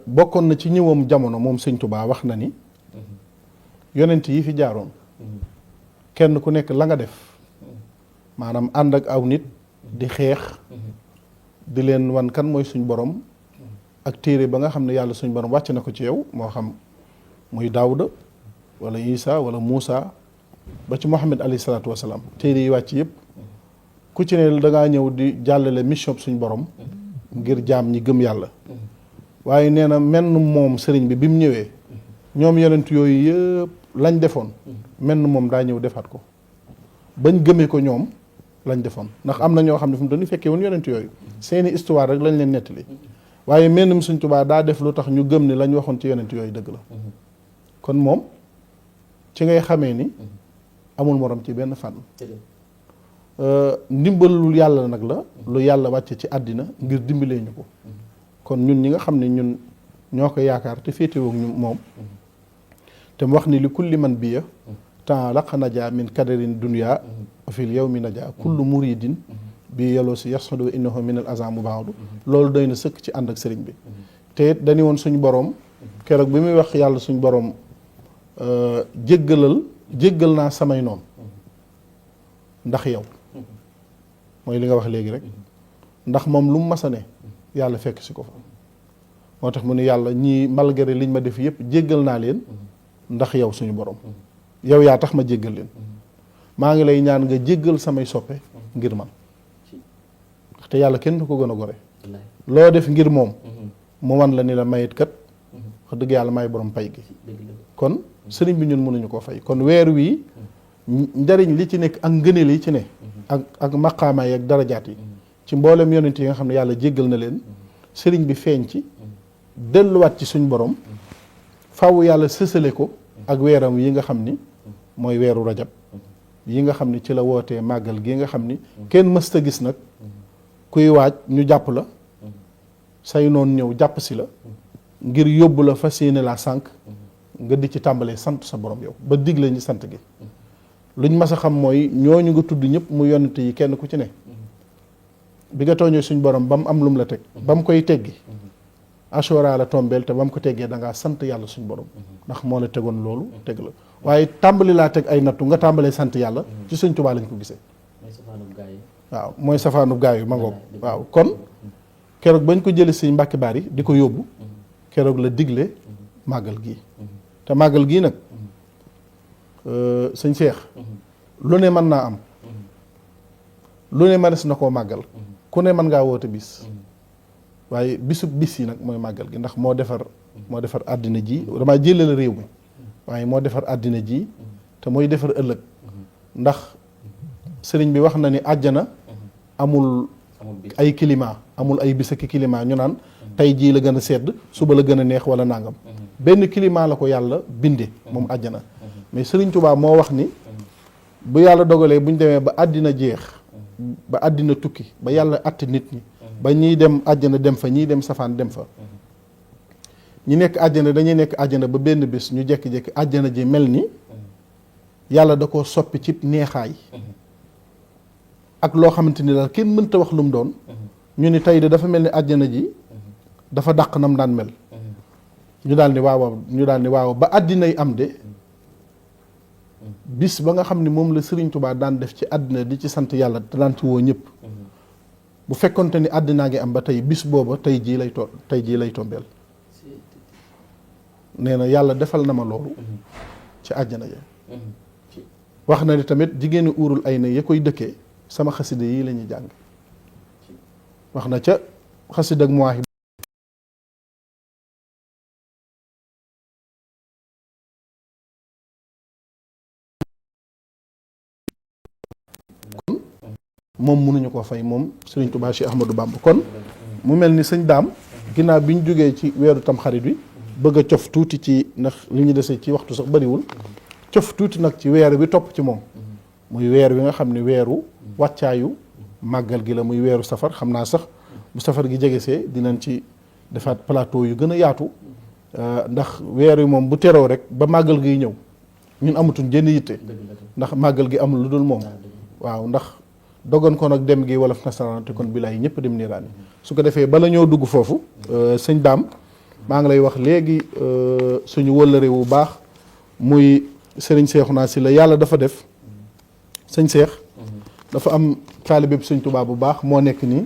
bokkoon na ci ñëwam jamono moom Sëñ Tuubaa wax na ni yonent yi fi jaaroon kenn ku nekk la nga def maanaam ànd ak aw nit di xeex di leen wan kan mooy suñ borom ak téere ba nga xam ne yàlla suñ borom wàcc na ko ci yow moo xam muy Daawuda wala Isa wala Muusa ba ci Muhammad alayhi salaatu wasalaam téere yi wàcc yëpp ku ci ne da ngaa ñëw di jàllale mission suñ borom ngir jaam ñi gëm yàlla waaye nee na menn moom sëriñ bi mu ñëwee ñoom yonent yooyu yëpp lañ defoon menn moom daa ñëw defaat ko bañ gëmee ko ñoom lañ defoon ndax am na ñoo xam ne fu mu toll nii fekkee woon yonent yooyu seeni histoire rek lañ leen nettali waaye mennum Sëriñ Tuubaa daa def lu tax ñu gëm ni lañ waxoon ci yonent yooyu dëgg la kon moom ci ngay xamee ni amul morom ci benn fànn ndimbalul yàlla nag la lu yàlla wàcce ci àddina ngir dimbalee ñu ko kon ñun ñi nga xam ne ñun ñoo ko yaakaar te féetewoog ñu moom te mu wax ni li kulli man biya temps laq najaa min kadarin dunya fil yawmi najaa kullu muridin bi yelloo si yarsadu innahu min al azamu baadu loolu doy na sëkk ci ànd ak sëriñ bi te it dañu woon suñu borom keroog bi muy wax yàlla suñu borom jéggal naa samay noonu ndax yow mooy li nga wax léegi rek ndax moom lu mu mas a ne yàlla fekk si ko fa moo tax mu ne yàlla ñii malgré liñ ma def yëpp jéggal naa leen ndax yow suñu borom yow yaa tax ma jéggal leen maa ngi lay ñaan nga jéggal samay soppe ngir man te yàlla kenn du ko gën a gore loo def ngir moom mu wan la ni la mayit kat wax dëgg yàlla may borom pay gi kon sëriñ bi ñun mënuñu koo fay kon weer wii njariñ li ci nekk ak ngëneel yi ci ne ak maqaama yi ak darajaat yi ci mboolem yonent yi nga xam ne yàlla jéggal na leen sëriñ bi feeñ ci delluwaat ci suñ borom faw yàlla sësale ko ak weeram yi nga xam ni mooy weeru rajab yi nga xam ni ci la wootee màggal gi nga xam ni kenn mësta gis nag kuy waaj ñu jàpp la say noonu ñëw jàpp si la ngir yóbbu la fas yéene laa sànq nga di ci tàmbalee sant sa borom yow ba digle ñi sant gi luñ mas a xam mooy ñooñu nga tudd ñëpp mu yonent yi kenn ku ci ne bi nga tooñee suñ borom ba mu am lum la teg ba mu koy teggi Ashura la tombeel te ba mu ko teggee da ngaa sant yàlla suñ borom ndax moo la tegoon loolu teg la waaye tàmbali laa teg ay nattu nga tàmbalee sant yàlla ci Sëñ Tuubaa lañ ko gisee waaw mooy safaanu gaay yu ma ngoog waaw kon keroog bañ ko jëlee si Mbàkke Bari di ko yóbbu keroog la digle màggal gii te màggal gii nag sëñ Seex lu ne mën naa am lu ne mënees na koo màggal ku ne mën ngaa woote bis waaye bisub bis yi nag mooy màggal gi ndax moo defar àddina ji damaa jëlale réew mi waaye moo defar àddina ji te mooy defar ëllëg ndax sëriñ bi wax na ni àjjana amul ay climat amul ay bis ak climat ñu naan tey jii la gën a sedd suba la gën a neex wala nangam benn climat la ko yàlla binde moom àjjana mais sëriñ Tuubaa moo wax ni bu yàlla dogalee bu ñu demee ba àddina jeex ba àddina tukki ba yàlla àtte nit ñi ba ñiy dem àjjana dem fa ñiy dem safaan dem fa ñi nekk àjjana dañuy nekk àjjana ba benn bis ñu jékki-jékki àjjana ji mel ni yàlla da koo soppi ci neexaay ak loo xamante ni daal kenn mënta wax lu mu doon ñu ni tey de dafa mel ni àjjana ji dafa dàq nam daan mel ñu daal ni waaw ba àddina yi am de bis ba nga xam ni moom la Sëriñ Tuubaa daan def ci àddina di ci sant yàlla te daan ci woo ñëpp bu fekkonte ni àddinaa ngi am ba tey bis booba tey jii lay tombeel nee na yàlla defal na ma loolu ci àjjana ya wax na ni tamit jigéenu uurul ay na ya koy dëkkee sama xasida yi la ñuy jàng wax na ca xasida ak Muwaahib kon moom mënuñu ko fay moom Sëriñ Tuubaa Cheikh Ahmadou Bamba kon mu mel ni sëñ daam ginnaaw bi ñu jógee ci weeru tamxarit bi bëgg a cof tuuti ci ndax li ñu desee ci waxtu sax bariwul cof tuuti nag ci weer bi topp ci moom muy weer wi nga xam ne weeru wàccaayu màggal gi la muy weeru safar xam naa sax bu safar gi jegesee dinañ ci defaat plateau yu gën a yaatu ndax weer wi moom bu teroo rek ba màggal giy ñëw ñun amatuñ jenn yitte ndax màggal gi amul lu dul moom waaw ndax dogon ko nag dem gi wolof nasaraan te kon bilaay ñëpp dem niiraani su ko defee bala ñoo dugg foofu sëñ daam maa ngi lay wax léegi suñu wëllëre wu baax muy sëriñ Seexuna Sylla yàlla dafa def sëñ Seex dafa am taalibe bi sëñ Tuubaa bu baax moo nekk nii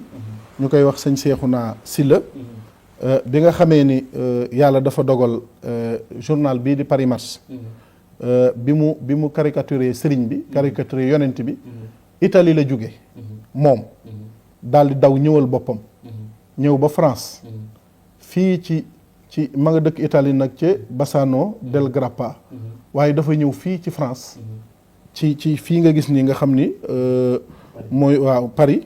ñu koy wax sëñ Seexuna Sylla bi nga xamee ni yàlla dafa dogal journal bii di Paris Match bi mu caricaturé sëriñ bi caricaturé yonent bi Italie la jóge moom daal di daw ñëwal boppam ñëw ba France fii ci ma nga dëkk Italie nag ci Bassano del Grappa waaye dafa ñëw fii ci France ci fii nga gis nii nga xam ni mooy waaw Paris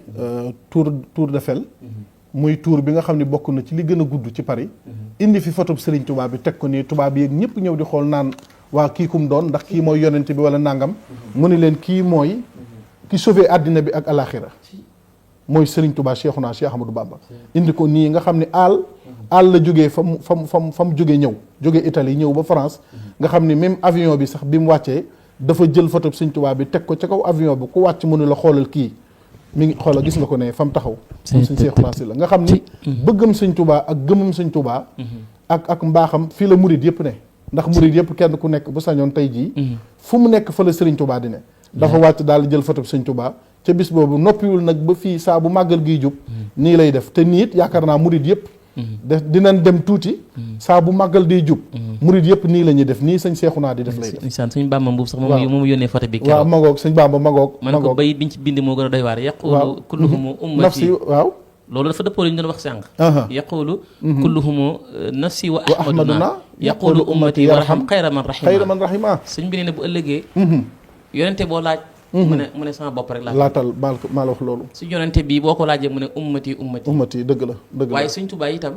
tour d'Eiffel muy tour bi nga xam ni bokk na ci li gën a gudd ci Paris indi fi photo Serigne Touba bi teg ko nii tubaab yi ñëpp ñëw di xool naan waa kii kum doon ndax kii mooy yonent bi wala nangam mu ni leen kii mooy ki sauvé àddina bi ak alaxira mooy Serigne Touba Cheikhouna Cheikh Ahmadou Bamba indi ko nii nga xam ni àll la jógee fa mu jógee jógee Italie ñëw ba France nga xam ni même avion bi sax bi mu wàccee dafa jël photo Serigne Touba bi teg ko ca kaw avion bi ku wàcc mu ne la xoolal kii mi ngi xoolal gis nga ko ne fa mu taxaw moom Serigne Cheikhouna Sylla nga xam ni bëggam Serigne Touba ak gëmam Serigne Touba ak mbaaxam fii la murid yëpp ne ndax murid yëpp kenn ku nekk bu sañoon tey jii fu mu nekk fa la Serigne Touba di ne dafa wàcc daal di jël photo Serigne Touba ca bis boobu noppiwul nag ba fii saa bu màggal giy jub nii lay def te nii it yaakaar naa murid yëpp dinañ dem tuuti saa bu màggal day jub murid yëpp nii la ñuy def nii sëñ Seexuna di def lay def insaan sëñ Bamba mbuub sax moom yónnee photo bi waaw magoog sëñ Bamba magoog man ko bay biñ ci bind moo gën a doy waar yaqulu kulluhum ummati nafsi waaw loolu dafa dëppoo li ñu doon wax sànq yaqulu kulluhum nafsi wa ahmaduna yaqulu ummati warham xayra man rahima sëñ bi nee ne bu ëllëgee yonente boo laaj mu ne sama bopp rek laatal maa la wax loolu su yonente bii boo ko laajee mu ne ummati dëgg la waaye Sëñ Tuubaa itam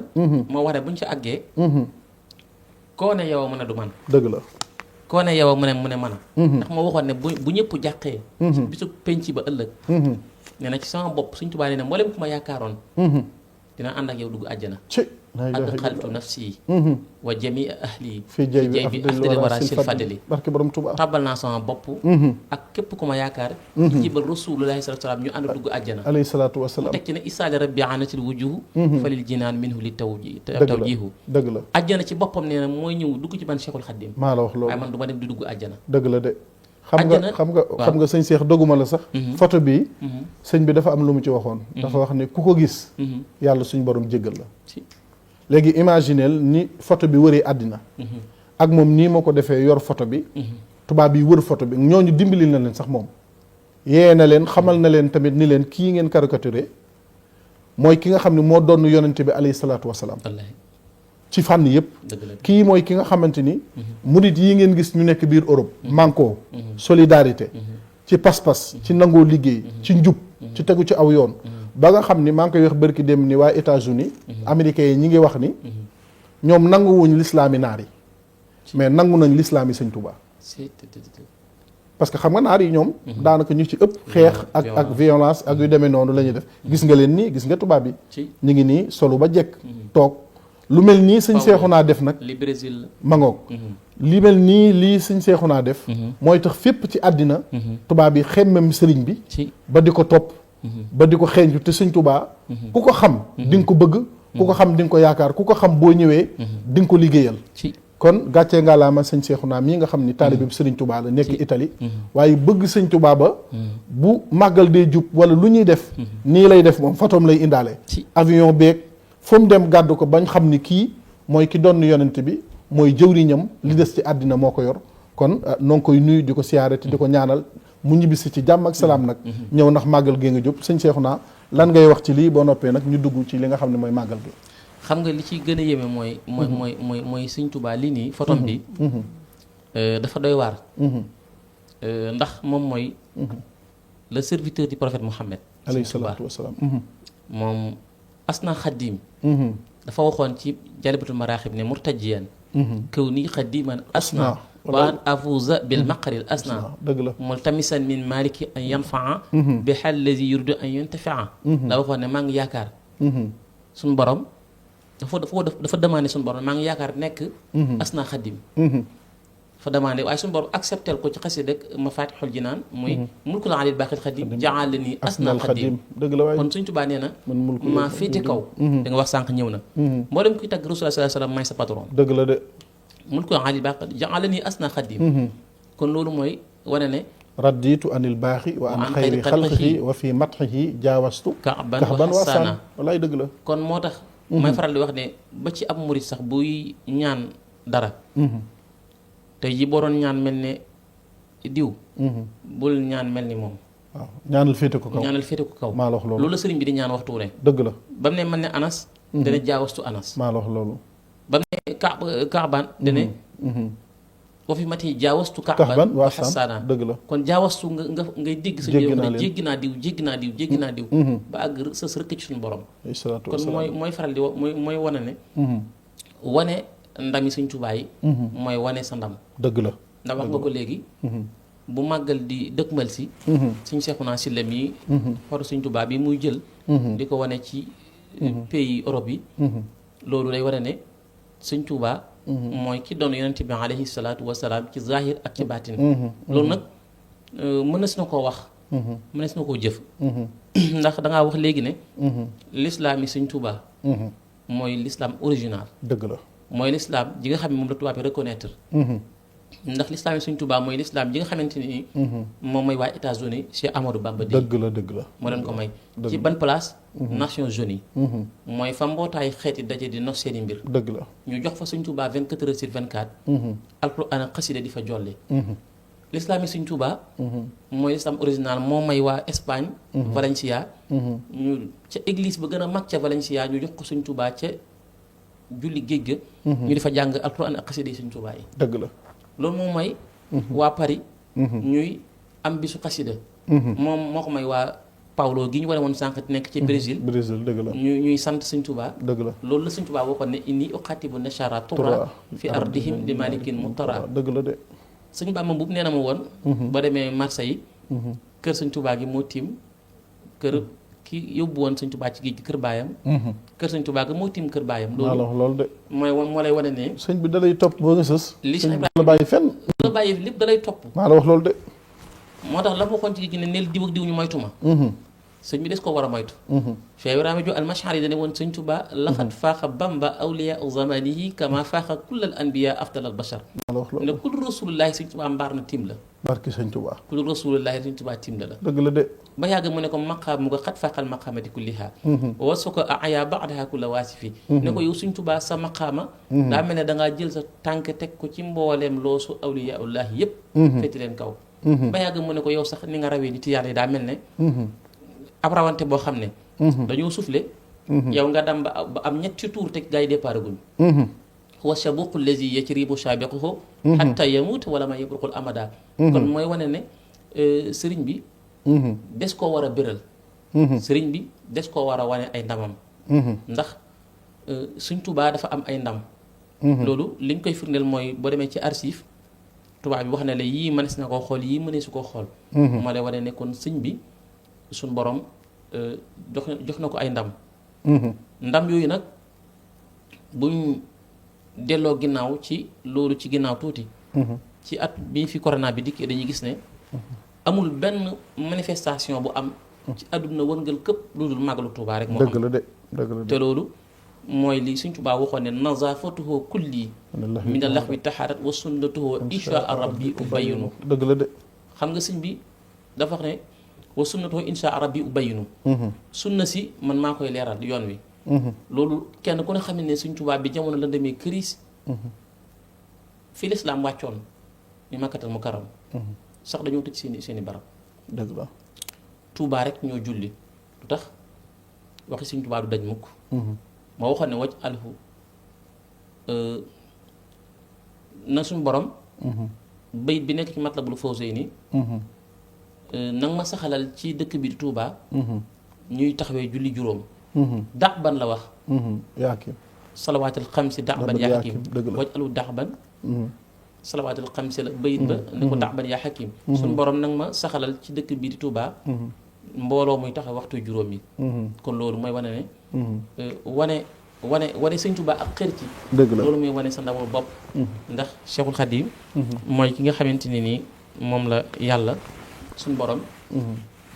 moo wax ne buñ ci àggee koo ne yow mu ne du man dëgg la koo ne yow mu ne man ndax moo waxoon ne bu ñëpp jàqee ci bisu penc ba ëllëg nee na ci sama bopp Sëñ Tuubaa nee na mboolem ku ma yaakaaroon dina ànd ak yow dugg àjjana adxaltu nafsi wa jamii ahli fi jay bi afdali wara sil fadli barke borom Tuubaa tàbbal naa sama bopp ak képp ku ma yaakaar jibal rasulullahi sallallahu alayhi wasallam ñu ànd dugg àjjana alayhi salaatu wasalaam mu teg ci ne isaali rabbi anatil wujuh falil jinaan minhu li tawjihu dëgg la àjjana ci boppam nee na mooy ñëw dugg ci man Cheikhul Khadim maa la wax loolu waaye man du ma dem di dugg àjjana dëgg la de xam nga sëñ Seex doguma la sax photo bi sëñ bi dafa am lu mu ci waxoon dafa wax ne ku ko gis yàlla suñ borom jéggal la léegi imagineel ni photo bi wëree àddina ak moom nii moo ko defee yor photo bi tubaab yi wër photo bi ñooñu dimbali na leen sax moom yee na leen xamal na leen tamit ni leen kii ngeen caricaturé mooy ki nga xam ne moo doon yonente bi alayhi salaatu wasalaam ci fànn yëpp kii mooy ki nga xamante ni murit yi ngeen gis ñu nekk biir Europe manko solidarité ci pas-pas ci nangoo liggéey ci njub ci tegu ci aw yoon ba nga xam ni maa ngi koy wax bërki dem ni waa États-Unis américains yi ñi ngi wax ni ñoom nanguwuñ lislaami naar yi mais nangu nañ lislaami Sëñ Tuubaa parce que xam nga naar yi ñoom daanaka ñu ci ëpp xeex ak violence ak yu demee noonu la ñuy def gis nga leen nii gis nga tubaab bi ñu ngi nii solu ba jekk toog lu mel nii sëñ Seexuna def nag li Brésil mangoog li mel nii lii sëñ Seexuna def mooy tax fépp ci àddina tubaab yi xemmem sëriñ bi ba di ko topp ba di ko xeeñtu te sëñ Tuubaa ku ko xam di nga ko bëgg ku ko xam di nga ko yaakaar ku ko xam boo ñëwee di nga ko liggéeyal kon gàccee ngalaama sëñ Seexuna mii nga xam ni taalibe bi sëriñ Tuubaa la nekk Italie waaye bëgg sëñ Tuubaa ba bu màggal dee jub wala lu ñuy def nii lay def moom photom lay indaale avion beeg fu mu dem gàddu ko bañ xam ni kii mooy ki doon yonent bi mooy jëwriñam li des ci àddina moo ko yor kon noo ngi koy nuyu di ko siyaare te di ko ñaanal mu ñibbisi ci jàmm ak salaam nag ñëw ndax màggal gee nga jub sëñ Seexuna lan ngay wax ci lii boo noppee nag ñu dugg ci li nga xam ne mooy màggal gi xam nga li ci gën a yéeme mooy Sëñ Tuubaa lii nii photom bi dafa doy waar ndax moom mooy le serviteur du prophète Mohammed alayhi salaatu wasalaam moom asna xaddim dafa waxoon ci jalibatul maraaxib ne murtajiyan kaw nii xaddiman asna wa an afuza bil maqaril asna dëgg la multamisan min maliki an yanfaa bi xal lazi yuridu an yantafia da waxoon ne maa ngi yaakaar suñu borom dafa demandé suñu borom maa ngi yaakaar nekk asna xaddim dafa demandé waaye suñu borom acceptel ko ci xasida rek Mafatihul Jinaan muy mulkul alil baqil xadim ja'alani asna xadim dëgg la waaye kon Sëñ Tuubaa nee na maa féete kaw da nga wax sànq ñëw na mboolem kuy tagg Rasulullah sallallahu alayhi wasallam may sa patron dëgg la de mulkul alil baqil ja'alani asna xadim kon loolu mooy wane ne radditu anil baaxi wa an xayri xalqihi wa fi matxihi jaawastu kaxban wa xasaana walaay dëgg la. kon moo tax may faral di wax ne ba ci ab murit sax buy ñaan dara tey ji boo doon ñaan mel ne diw bul ñaan mel ni moom. waaw ñaanal féete ko kaw maa la wax loolu. loolu la sëriñ bi di ñaan waxtu wu ne. dëgg la ba mu ne man ne anas dana jaawastu anas. maa la wax loolu. ba mu ne kaabaan dane wa fi mati jaawastu kaabaan wa xasaana. dëgg la kon jaawastu ngay dégg sa biir ne jéggi naa diw ba àgg sës rëkk ci suñu borom. kon mooy faral di mooy wane ne wane ndami Sëñ Tuubaa yi mooy wane sa ndam. dëgg la ndax wax nga ko léegi bu màggal di dëkkmal si Sëñ Seexuna Sylla mi xoru Sëñ Tuubaa bi muy jël di ko wane ci pays Europe yi loolu day wane ne Sëñ Tuubaa mooy ki doon yonent bi alayhi salaatu wasalaam ci zahir ak ci baatin loolu nag mënees na koo wax mënees na koo jëf ndax dangaa wax léegi ne l'islam yi Sëñ Tuubaa mooy l'islam original. dëgg la mooy l'islam ji nga xam ne moom la tubaab bi reconnaître ndax l'islam yi Sëñ Tuubaa mooy l'islam ji nga xamante ni moom mooy waa États-Unis Cheikh Amadou Bamba di dëgg la moo leen ko may ci ban place Nations Unies mooy fa mbootaay xeeti daje di nos seeni mbir dëgg la ñu jox fa Sëñ Tuubaa 24 heures sur 24 alquran ak xasida di fa jolle l'islam yi Sëñ Tuubaa mooy l'islam original moo may waa Espagne Valencia ñu ca église ba gën a mag ca Valencia ñu jox ko Sëñ Tuubaa ca julli géej ga ñu di fa jàng alquran ak xasida yi Sëñ Tuubaa yi dëgg la loolu moom may waa Paris ñuy am bisu xasida moom moo ko may waa Paulo gi ñu wane woon sànq nekk ci Brésil dëgg la ñuy sant Sëñ Tuubaa dëgg la loolu la Sëñ Tuubaa waxoon ne inni uqatibu nashara tura fi ardihim li malikin mutara dëgg la de Sëñ Bamba boobu nee na ma woon ba demee Marseille kër Sëñ Tuubaa gi moo tiim kër ki yóbbu woon Sëñ Tuubaa ci géej gi kër baayam kër Sëñ Tuubaa gi moo tiim kër baayam loolu de moo lay wane ne sëñ bi dalay topp ba nga sës li sëñ bi la bàyyi fenn la bàyyi lépp dalay topp maa la wax loolu de moo tax la ma waxoon ci géej gi ne neel diw ak diw ñu moytu ma sëñ bi des ko war a moytu Cheikh Ibrahima Diop al-Mash'ari dane woon Sëñ Tuubaa laxat faaxa Bamba awliya zamanihi kama faaxa kull al anbiya afdal al bashar maa la wax loolu ne ku dul rasulullahi Sëñ Tuubaa mbaar na tiim la barki Sëñ Tuubaa ku dul rasulullahi Sëñ Tuubaa tiim la dëgg la de ba yàgg mu ne ko maqaam mu ko xat faaxal maqaamati kulliha wasu ko aya ba'daha kulla waasifi ne ko yow Sëñ Tuubaa sa maqaama daa mel ne dangaa jël sa tànk teg ko ci mbooleem loosu awliyaullahi yépp féeti leen kaw ba yàgg mu ne ko yow sax ni nga rawee nit yàlla yi daa mel ne ab rawante boo xam ne dañoo soufflé yow nga dem ba am ñetti tour te gars yi départ guñ wa shabuqu lazi yajribu shabiquhu hatta yamut wala ma yabruqul amada kon mooy wane ne sëriñ bi des koo war a béral sëriñ bi des koo war a wane ay ndamam ndax Sëñ Tuubaa dafa am ay ndam loolu liñ koy firndeel mooy boo demee ci archive tubaab bi wax ne la yii mënees na koo xool yii mëneesu koo xool moo lay wane ne kon sëñ bi suñ borom jox na ko ay ndam ndam yooyu nag buñ delloo ginnaaw ci loolu ci ginnaaw tuuti ci at bi fi corona bi dikkee dañuy gis ne amul benn manifestation bu am ci àdduna wërngal këpp lu dul màggalu Tuubaa rek moo am dëgg la de te loolu mooy li Sëñ Tuubaa waxoon ne nazafatuhu kulli min al-laxwi taharat wa sunnatuhu insha rabbi ubayinu dëgg la de xam nga sëñ bi dafa wax ne wa sunnatuhu insha rabbi ubayinu sunna si man maa koy leeral yoon wi loolu kenn ku ne xam ne Sëñ Tuubaa bi jamono la demee crise fi lislaam wàccoon ñu Makkatal Mukarram sax dañoo tëj seeni barab dëgg la Tuubaa rek ñoo julli lu tax waxi Sëñ Tuubaa du daj mukk moo waxoon ne waj alhu na suñu borom bayit bi nekk ci Matlabul Fawzayni nang ma saxalal ci dëkk bi di Tuubaa ñuy taxawee julli juróom dax ban la wax yaakim salawaatul xamsi dax ban yaa xakim dëgg la waj alu dax ban salawaatul xamsi la bayit ba ne ko dax ban yaa xakim suñu borom nang ma saxalal ci dëkk bi di Tuubaa mbooloo muy taxaw waxtu juróom yi kon loolu mooy wane ne wane Sëñ Tuubaa ak xër ci dëgg la loolu muy wane sa ndamul bopp ndax Cheikhul Khadim mooy ki nga xamante ne nii moom la yàlla suñ borom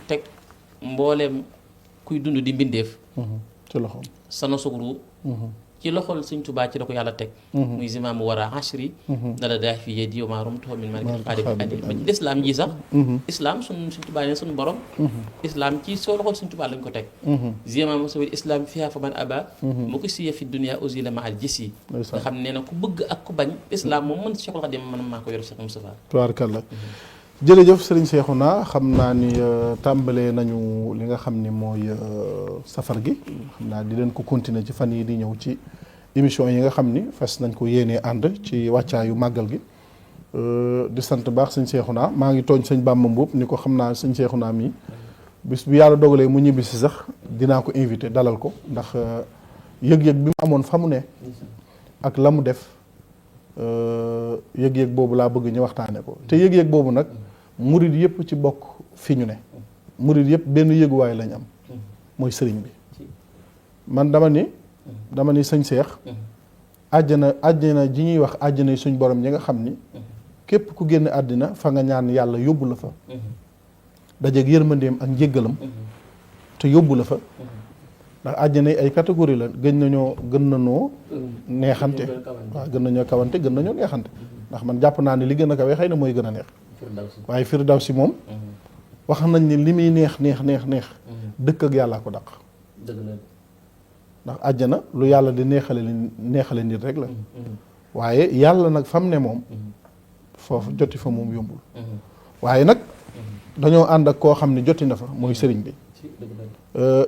teg mbooleem kuy dund di mbindeef ci loxoom sa nosug ru ci loxol Sëñ Tuubaa ci la ko yàlla teg muy zimaamu wara ashri dala daa fi yedi wa maa rumtuhu min maliki xaadi bi adi ba ci lislaam ji sax islam Sëñ Tuubaa ne suñu borom islam ci soo loxol Sëñ Tuubaa lañ ko teg zimaamu sawil islam fiha fa man aba mu ko siya fi dunia ausila ma al gis yi nga xam ne nee na ku bëgg ak ku bañ islam moom mën Cheikhul Khadim man maa ko yor Cheikh Moustapha tubaarkalla jërëjëf sëriñ Cheikhouna xam naa ni tàmbalee nañu li nga xam ni mooy safar gi xam naa di leen ko continuer ci fan yi di ñëw ci émission yi nga xam ni fas nañ ko yéenee ànd ci wàccaayu màggal gi di sant baax sëñ Cheikhouna maa ngi tooñ sëñ Bamba Mbuub ni ko xam naa sëñ Cheikhouna mii bis bu yàlla dogalee mu ñibbi si sax dinaa ko invité dalal ko ndax yëg-yëg bi mu amoon fa mu ne ak la mu def yëg-yëg boobu laa bëgg ñu waxtaane ko te yëg-yëg boobu nag murid yëpp ci bokk fi ñu ne murid yëpp benn yëguwaay lañ am mooy sëriñ bi man dama ni sëñ Seex àjjana ji ñuy wax àjjana yi suñ borom ñi nga xam ni képp ku génn àddina fa nga ñaan yàlla yóbbu la fa dajeeg yërmandeem ak njéggalam te yóbbu la fa ndax àjjana yi ay catégorie la gën nañoo neexante waaw gën nañoo kawante gën nañoo neexante ndax man jàpp naa ne li gën a kawe xëy na mooy gën a neex waaye Firdawsi moom wax nañ ni li muy neex dëkk ak yàllaa ko dàq ndax àjjana lu yàlla di neexale nit rek la waaye yàlla nag fam ne moom foofu joti fa moom yombul waaye nag dañoo ànd ak koo xam ne joti na fa mooy sëriñ bi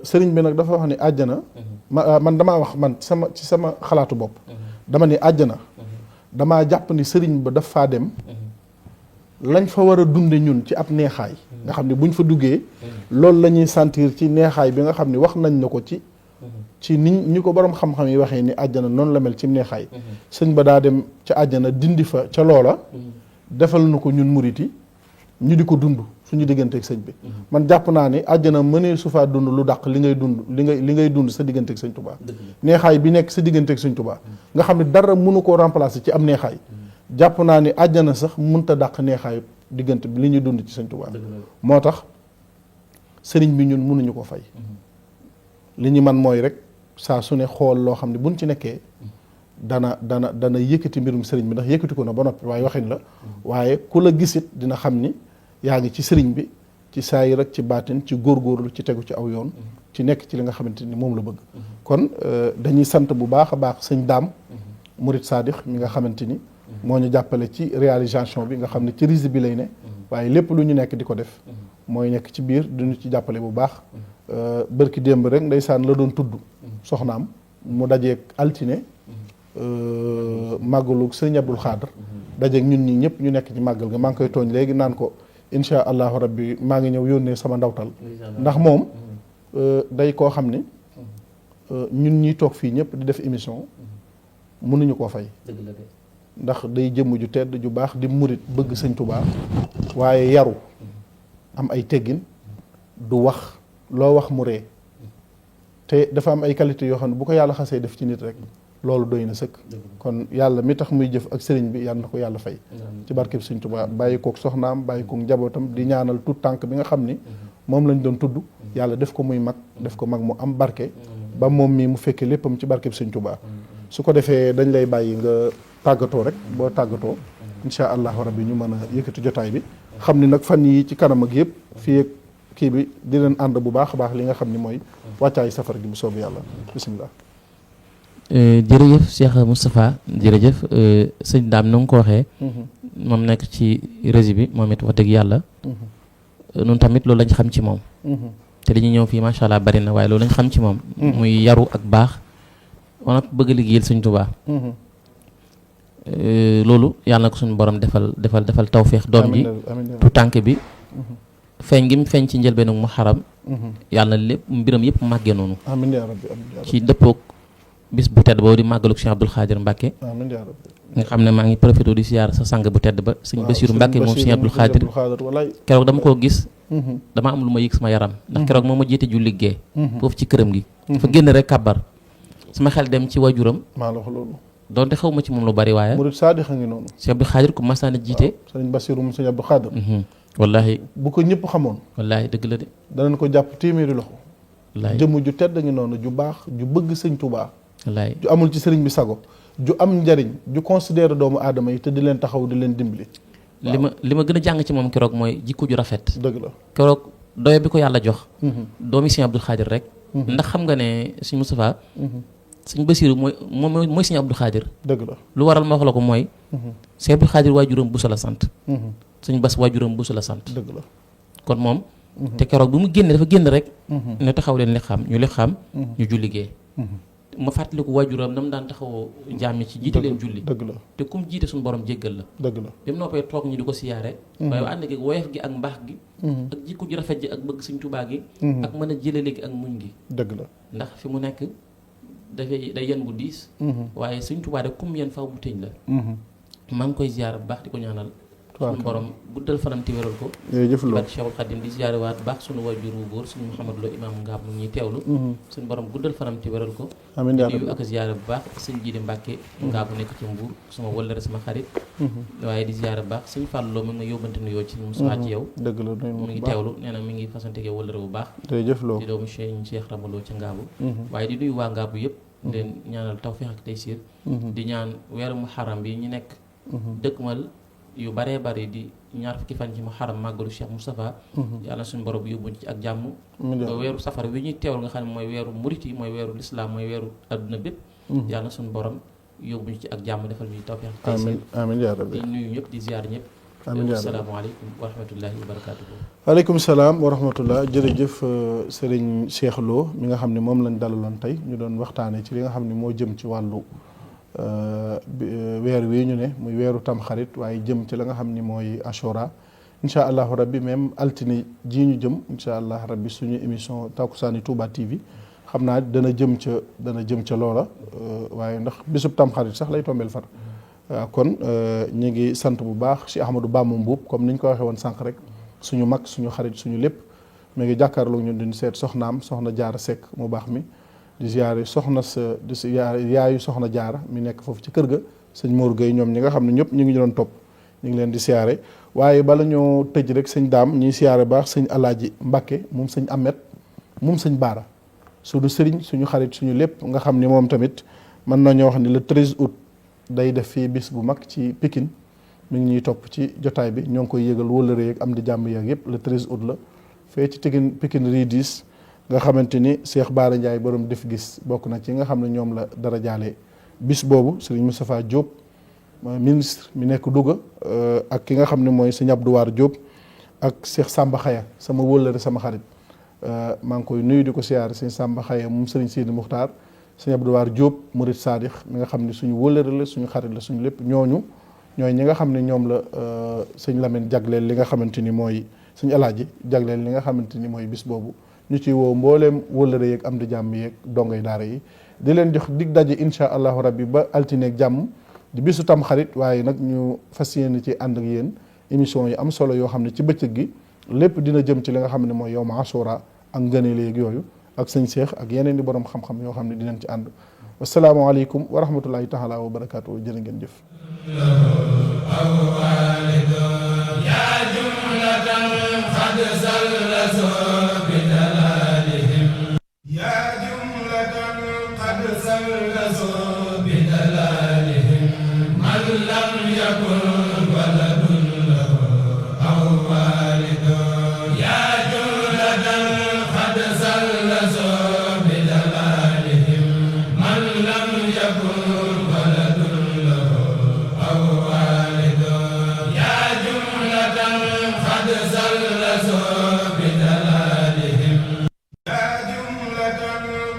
sëriñ bi nag dafa wax ni àjjana man damaa wax man ci sama xalaatu bopp dama ni àjjana damaa jàpp ni sëriñ ba daf faa dem lañ fa war a dunde ñun ci ab neexaay nga xam ne buñ fa duggee loolu la ñuy sentir ci neexaay bi nga xam ne wax nañ na ko ci ni ko borom xam-xam yi waxee ni àjjana noonu la mel ci neexaay sëñ ba daa dem ca àjjana dindi fa ca loola defal na ko ñun murit yi ñu di ko dund suñu digganteeg sëñ bi man jàpp naa ni àjjana mënee su faa dund lu dàq li ngay dund sa digganteeg sëñ Tuubaa neexaay bi nekk sa digganteeg sëñ Tuubaa nga xam ne dara mënu koo remplacer ci am neexaay jàpp naa ni àjjana sax mënta dàq neexaayu diggante bi li ñuy dund ci sëñ Tuubaa moo tax sëriñ bi ñun mënuñu ko fay li ñu man mooy rek saa su ne xool loo xam ne buñ ci nekkee dana yëkkati mbirum sëriñ bi ndax yëkkati ko na ba noppi waaye waxin la waaye ku la gisit dina xam ni yaa ngi ci sëriñ bi ci saayir ak ci baatin ci góorgóorlu ci tegu ci aw yoon ci nekk ci li nga xamante ni moom la bëgg kon dañuy sant bu baax a baax sëñ Daam Murid Saadix mi nga xamante ni moo ñu jàppale ci réalisation bi nga xam ne ci régie bi lay ne waaye lépp lu ñu nekk di ko def mooy nekk ci biir diñu ci jàppale bu baax bërki démb rek ndeysaan la doon tudd soxnaam mu dajeeg altine màggalu sëñ Abdul Xaadir dajeeg ñun ñi ñëpp ñu nekk ci màggal ga maa ngi koy tooñ léegi naan ko insha allahu rabbi maa ngi ñëw yónnee sama ndawtal ndax moom day koo xam ni ñun ñi toog fii ñëpp di def émission mënuñu koo fay ndax day jëmm ju tedd ju baax di murit bëgg sëñ Tuubaa waaye yaru am ay teggin du wax loo wax mu ree te dafa am ay qualité yoo xam ne bu ko yàlla xasee def ci nit rek loolu doy na sëkk kon yàlla mi tax muy jëf ak sëriñ bi yàlla na ko yàlla fay ci barkeb sëñ Tuubaa bàyyi kook soxnaam bàyyi kook njabootam di ñaanal tout tànk bi nga xam ni moom lañ doon tudd yàlla def ko muy mag def ko mag mu am barke ba moom mii mu fekkee léppam ci barkeb sëñ Tuubaa su ko defee dañ lay bàyyi nga tàggatoo rek boo tàggatoo insha allahu rabbi ñu mën a yëkkati jotaay bi xam ni nag fan yi ci kanam ak yëpp fii ak kii bi di leen ànd bu baax a baax li nga xam ni mooy wàccaay safar gi bu soobu yàlla bisimilah. jërëjëf Cheikh Moustapha jërëjëf sëñ Daam na nga ko waxee moom nekk ci régie bi moom it wax dëgg yàlla nun tamit loolu lañ xam ci moom te li ñu ñëw fii macha allah bari na waaye loolu lañ xam ci moom muy yaru ak baax wana bëgg liggéeyal sëñ Tuubaa loolu yàlla na ko suñu borom defal tawféex doom ji tu tànk bi feeñ gi mu feeñ ci njëlbeenu Muharram yàlla na lépp mbiram yëpp màggee noonu amiin yaa rabbi ci dëppoog bis bu tedd boobu di màggaluk Cheikh Abdoul Khadir Mbacke amiin yaa rabbi nga xam ne maa ngi profité di siyaar sa sang bu tedd ba sëñ Bassirou Mbacke moom Cheikh Abdoul Khadir keroog dama koo gis dama am lu ma yëg sama yaram ndax keroog moom ma jiite ju liggéey foofu ci këram gi dafa génn rek kàbbar sama xel dem ci wajuram maa la wax loolu donte xaw ma ci moom lu bari waaye Murid Saadix a ngi noonu Cheikh Abdoul Khadir ku masaana jiite sëñ Bassirou moom sëñ Abdoul Khadir wallaahi bu ko ñëpp xamoon wallaahi dëgg la de danañ ko jàpp téeméeri loxo wallaahi jëmm ju tedd ngi noonu ju baax ju bëgg sëñ Tuubaa wallaay ju amul ci sëriñ bi sago ju am njariñ ju considéré doomu aadama yi te di leen taxaw di leen dimbali. li ma gën a jàng ci moom keroog mooy jikko ju rafet. dëgg la keroog doye bi ko yàlla jox. doomi Sëñ Abdou Khadir rek. ndax xam nga ne Sëñ Moustapha. Sëñ Basiiru mooy Sëñ Abdou Khadir. dëgg la lu waral ma wax la ko mooy. Sëñ Abdou Khadir waajuram Buso la sant. Sëñ Bas waajuram Buso la sant. dëgg la kon moom. te keroog bi mu génne dafa génn rek. ne taxaw leen li xam ñu julli gee. ma fàttaliku waajuram na mu daan taxawoo jaam ñi ci jiite leen julli. dëgg la te kum jiite suñu borom jéggal la. dëgg la bi mu noppee toog ñu di ko siyaare. waaye ànd gi woyof gi ak mbaax gi. ak jikko ju rafet ji ak bëgg Sëñ Tuubaa gi. ak mën a jëlale gi ak muñ gi. dëgg la ndax fi mu nekk day yen bu diis. waaye Sëñ Tuubaa de kum yen faw bu tëñ la. maa ngi koy ziyaare bu baax di ko ñaanal. suñu borom guddal fanam ti wéral ko. jërëjëf Lo barke Cheikhul Khadim di ziyaare waat baax suñu waajur wu góor suñu Mouhamadou Lo imaam Ngaab mu ñuy teewlu. suñu borom guddal fanam ti wéral ko. amiin yaa di nuyu rabbi ak ziyaare bu baax sëñ Jidi Mbàkke Ngaab bu nekk ci Mbuur sama wëllëre sama xarit. waaye di ziyaare bu baax sëñ Fallou Lo mu ngi yóbbante nuyoo ci Moussa ci yow. dëgg la mu ngi teewlu nee na mi ngi fasante yow wëllëre bu baax. jërëjëf Lo di doomu Cheikh Ramaloo ca Ngaabu. waaye di nuyu waa Ngaabu yëpp. leen ñaanal tawfiix ak taysiir. di ñaan weeru Muharram bi ñu nekk. dëkkmal yu baree bari di ñaar fukki fan ci Muharram màggalu Cheikh Moustapha. yàlla suñu borom yóbbuñ ci ak jàmm. ba weeru safar wi ñuy teewal nga xam ne mooy weeru murit yi mooy weeru lislaam mooy weeru adduna bépp. yàlla suñu borom yóbbuñ ci ak jàmm defal ñu tawfiix ak taysiir. amiin yaa rabbi di nuyu ñëpp di ziar ñëpp. amiin yaa rabbi asalaamaaleykum wa rahmatullahi wa barakaatuhu. waaleykum salaam wa rahmatullah jërëjëf Serigne Cheikh Lo mi nga xam ne moom lañ dalaloon tey ñu doon waxtaanee ci li nga xam ne moo jëm ci wàllu weer wi ñu ne muy weeru tamxarit waaye jëm ci la nga xam ni mooy Ashura incha allahu rabbi même altine ji ñu jëm incha allah rabbi suñu émission Takkusaani Touba TV xam naa dana jëm ca loola waaye ndax bisub tamxarit sax lay tombeel far waaw kon ñu ngi sant bu baax Cheikh Ahmadou Bamba Mbuub comme ni ñu ko waxee woon sànq rek suñu mag suñu xarit suñu lépp mu ngi jàkkaarloo ñun di seet soxnaam soxna Jaara Sekk mu baax mi di ziare soxna di ziare yaayu soxna Jaara mi nekk foofu ci kër ga sëñ Mor Gueye ñoom ñi nga xam ne ñëpp ñu ngi doon topp ñu ngi leen di siyaare waaye bala ñoo tëj rek sëñ daam ñuy siyaare baax sëñ Alaaji Mbàkke moom sëñ Amet moom sëñ Baara suñu sëriñ suñu xarit suñu lépp nga xam ni moom tamit mën nañoo wax ni le 13 août day def fii bis bu mag ci Pikine mi ngi ñuy topp ci jotaay bi ñoo ngi koy yëgal wóllëre yeeg am di jàmm yeeg yëpp le 13 août la fee ci Pikine Ridis nga xamante ni Cheikh Baara Ndiaye borom def gis bokk na ci nga xam ne ñoom la dara jaale bis boobu Serigne Moustapha Diop ministre mi nekk Louga ak ki nga xam ne mooy sëñ Abdou War Diop ak Cheikh Samba Xaya sama wóllëre sama xarit maa ngi koy nuyu di ko siyaare sëñ Samba Xaya moom Serigne Sidi Muxtaar sëñ Abdou War Diop Murid Sadix mi nga xam ne suñu wóllëre la suñu xarit la suñu lépp ñooy ñi nga xam ne ñoom la sëñ Lamine jagleel li nga xamante ni mooy sëñ Alaaji jagleel li nga xamante ni mooy bis boobu ñu ci woo mbooleem wóllëre yeeg am di jàmm yeeg dongay daara yi di leen jox dig daje insha allahu rabbi ba altineeg jàmm di bisu tam xarit waaye nag ñu fas yéene ci ànd ak yéen émission yi am solo yoo xam ne ci bëccëg gi lépp dina jëm ci li nga xam ne mooy yawma Ashura ak ngëneel yeeg yooyu ak sëñ Cheikh ak yeneen di borom xam-xam yoo xam ne dinañ ci ànd wasalaamaaleykum wa rahmatullahi taala wa barakaatu jërë ngeen jëf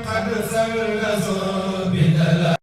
قد سلسوا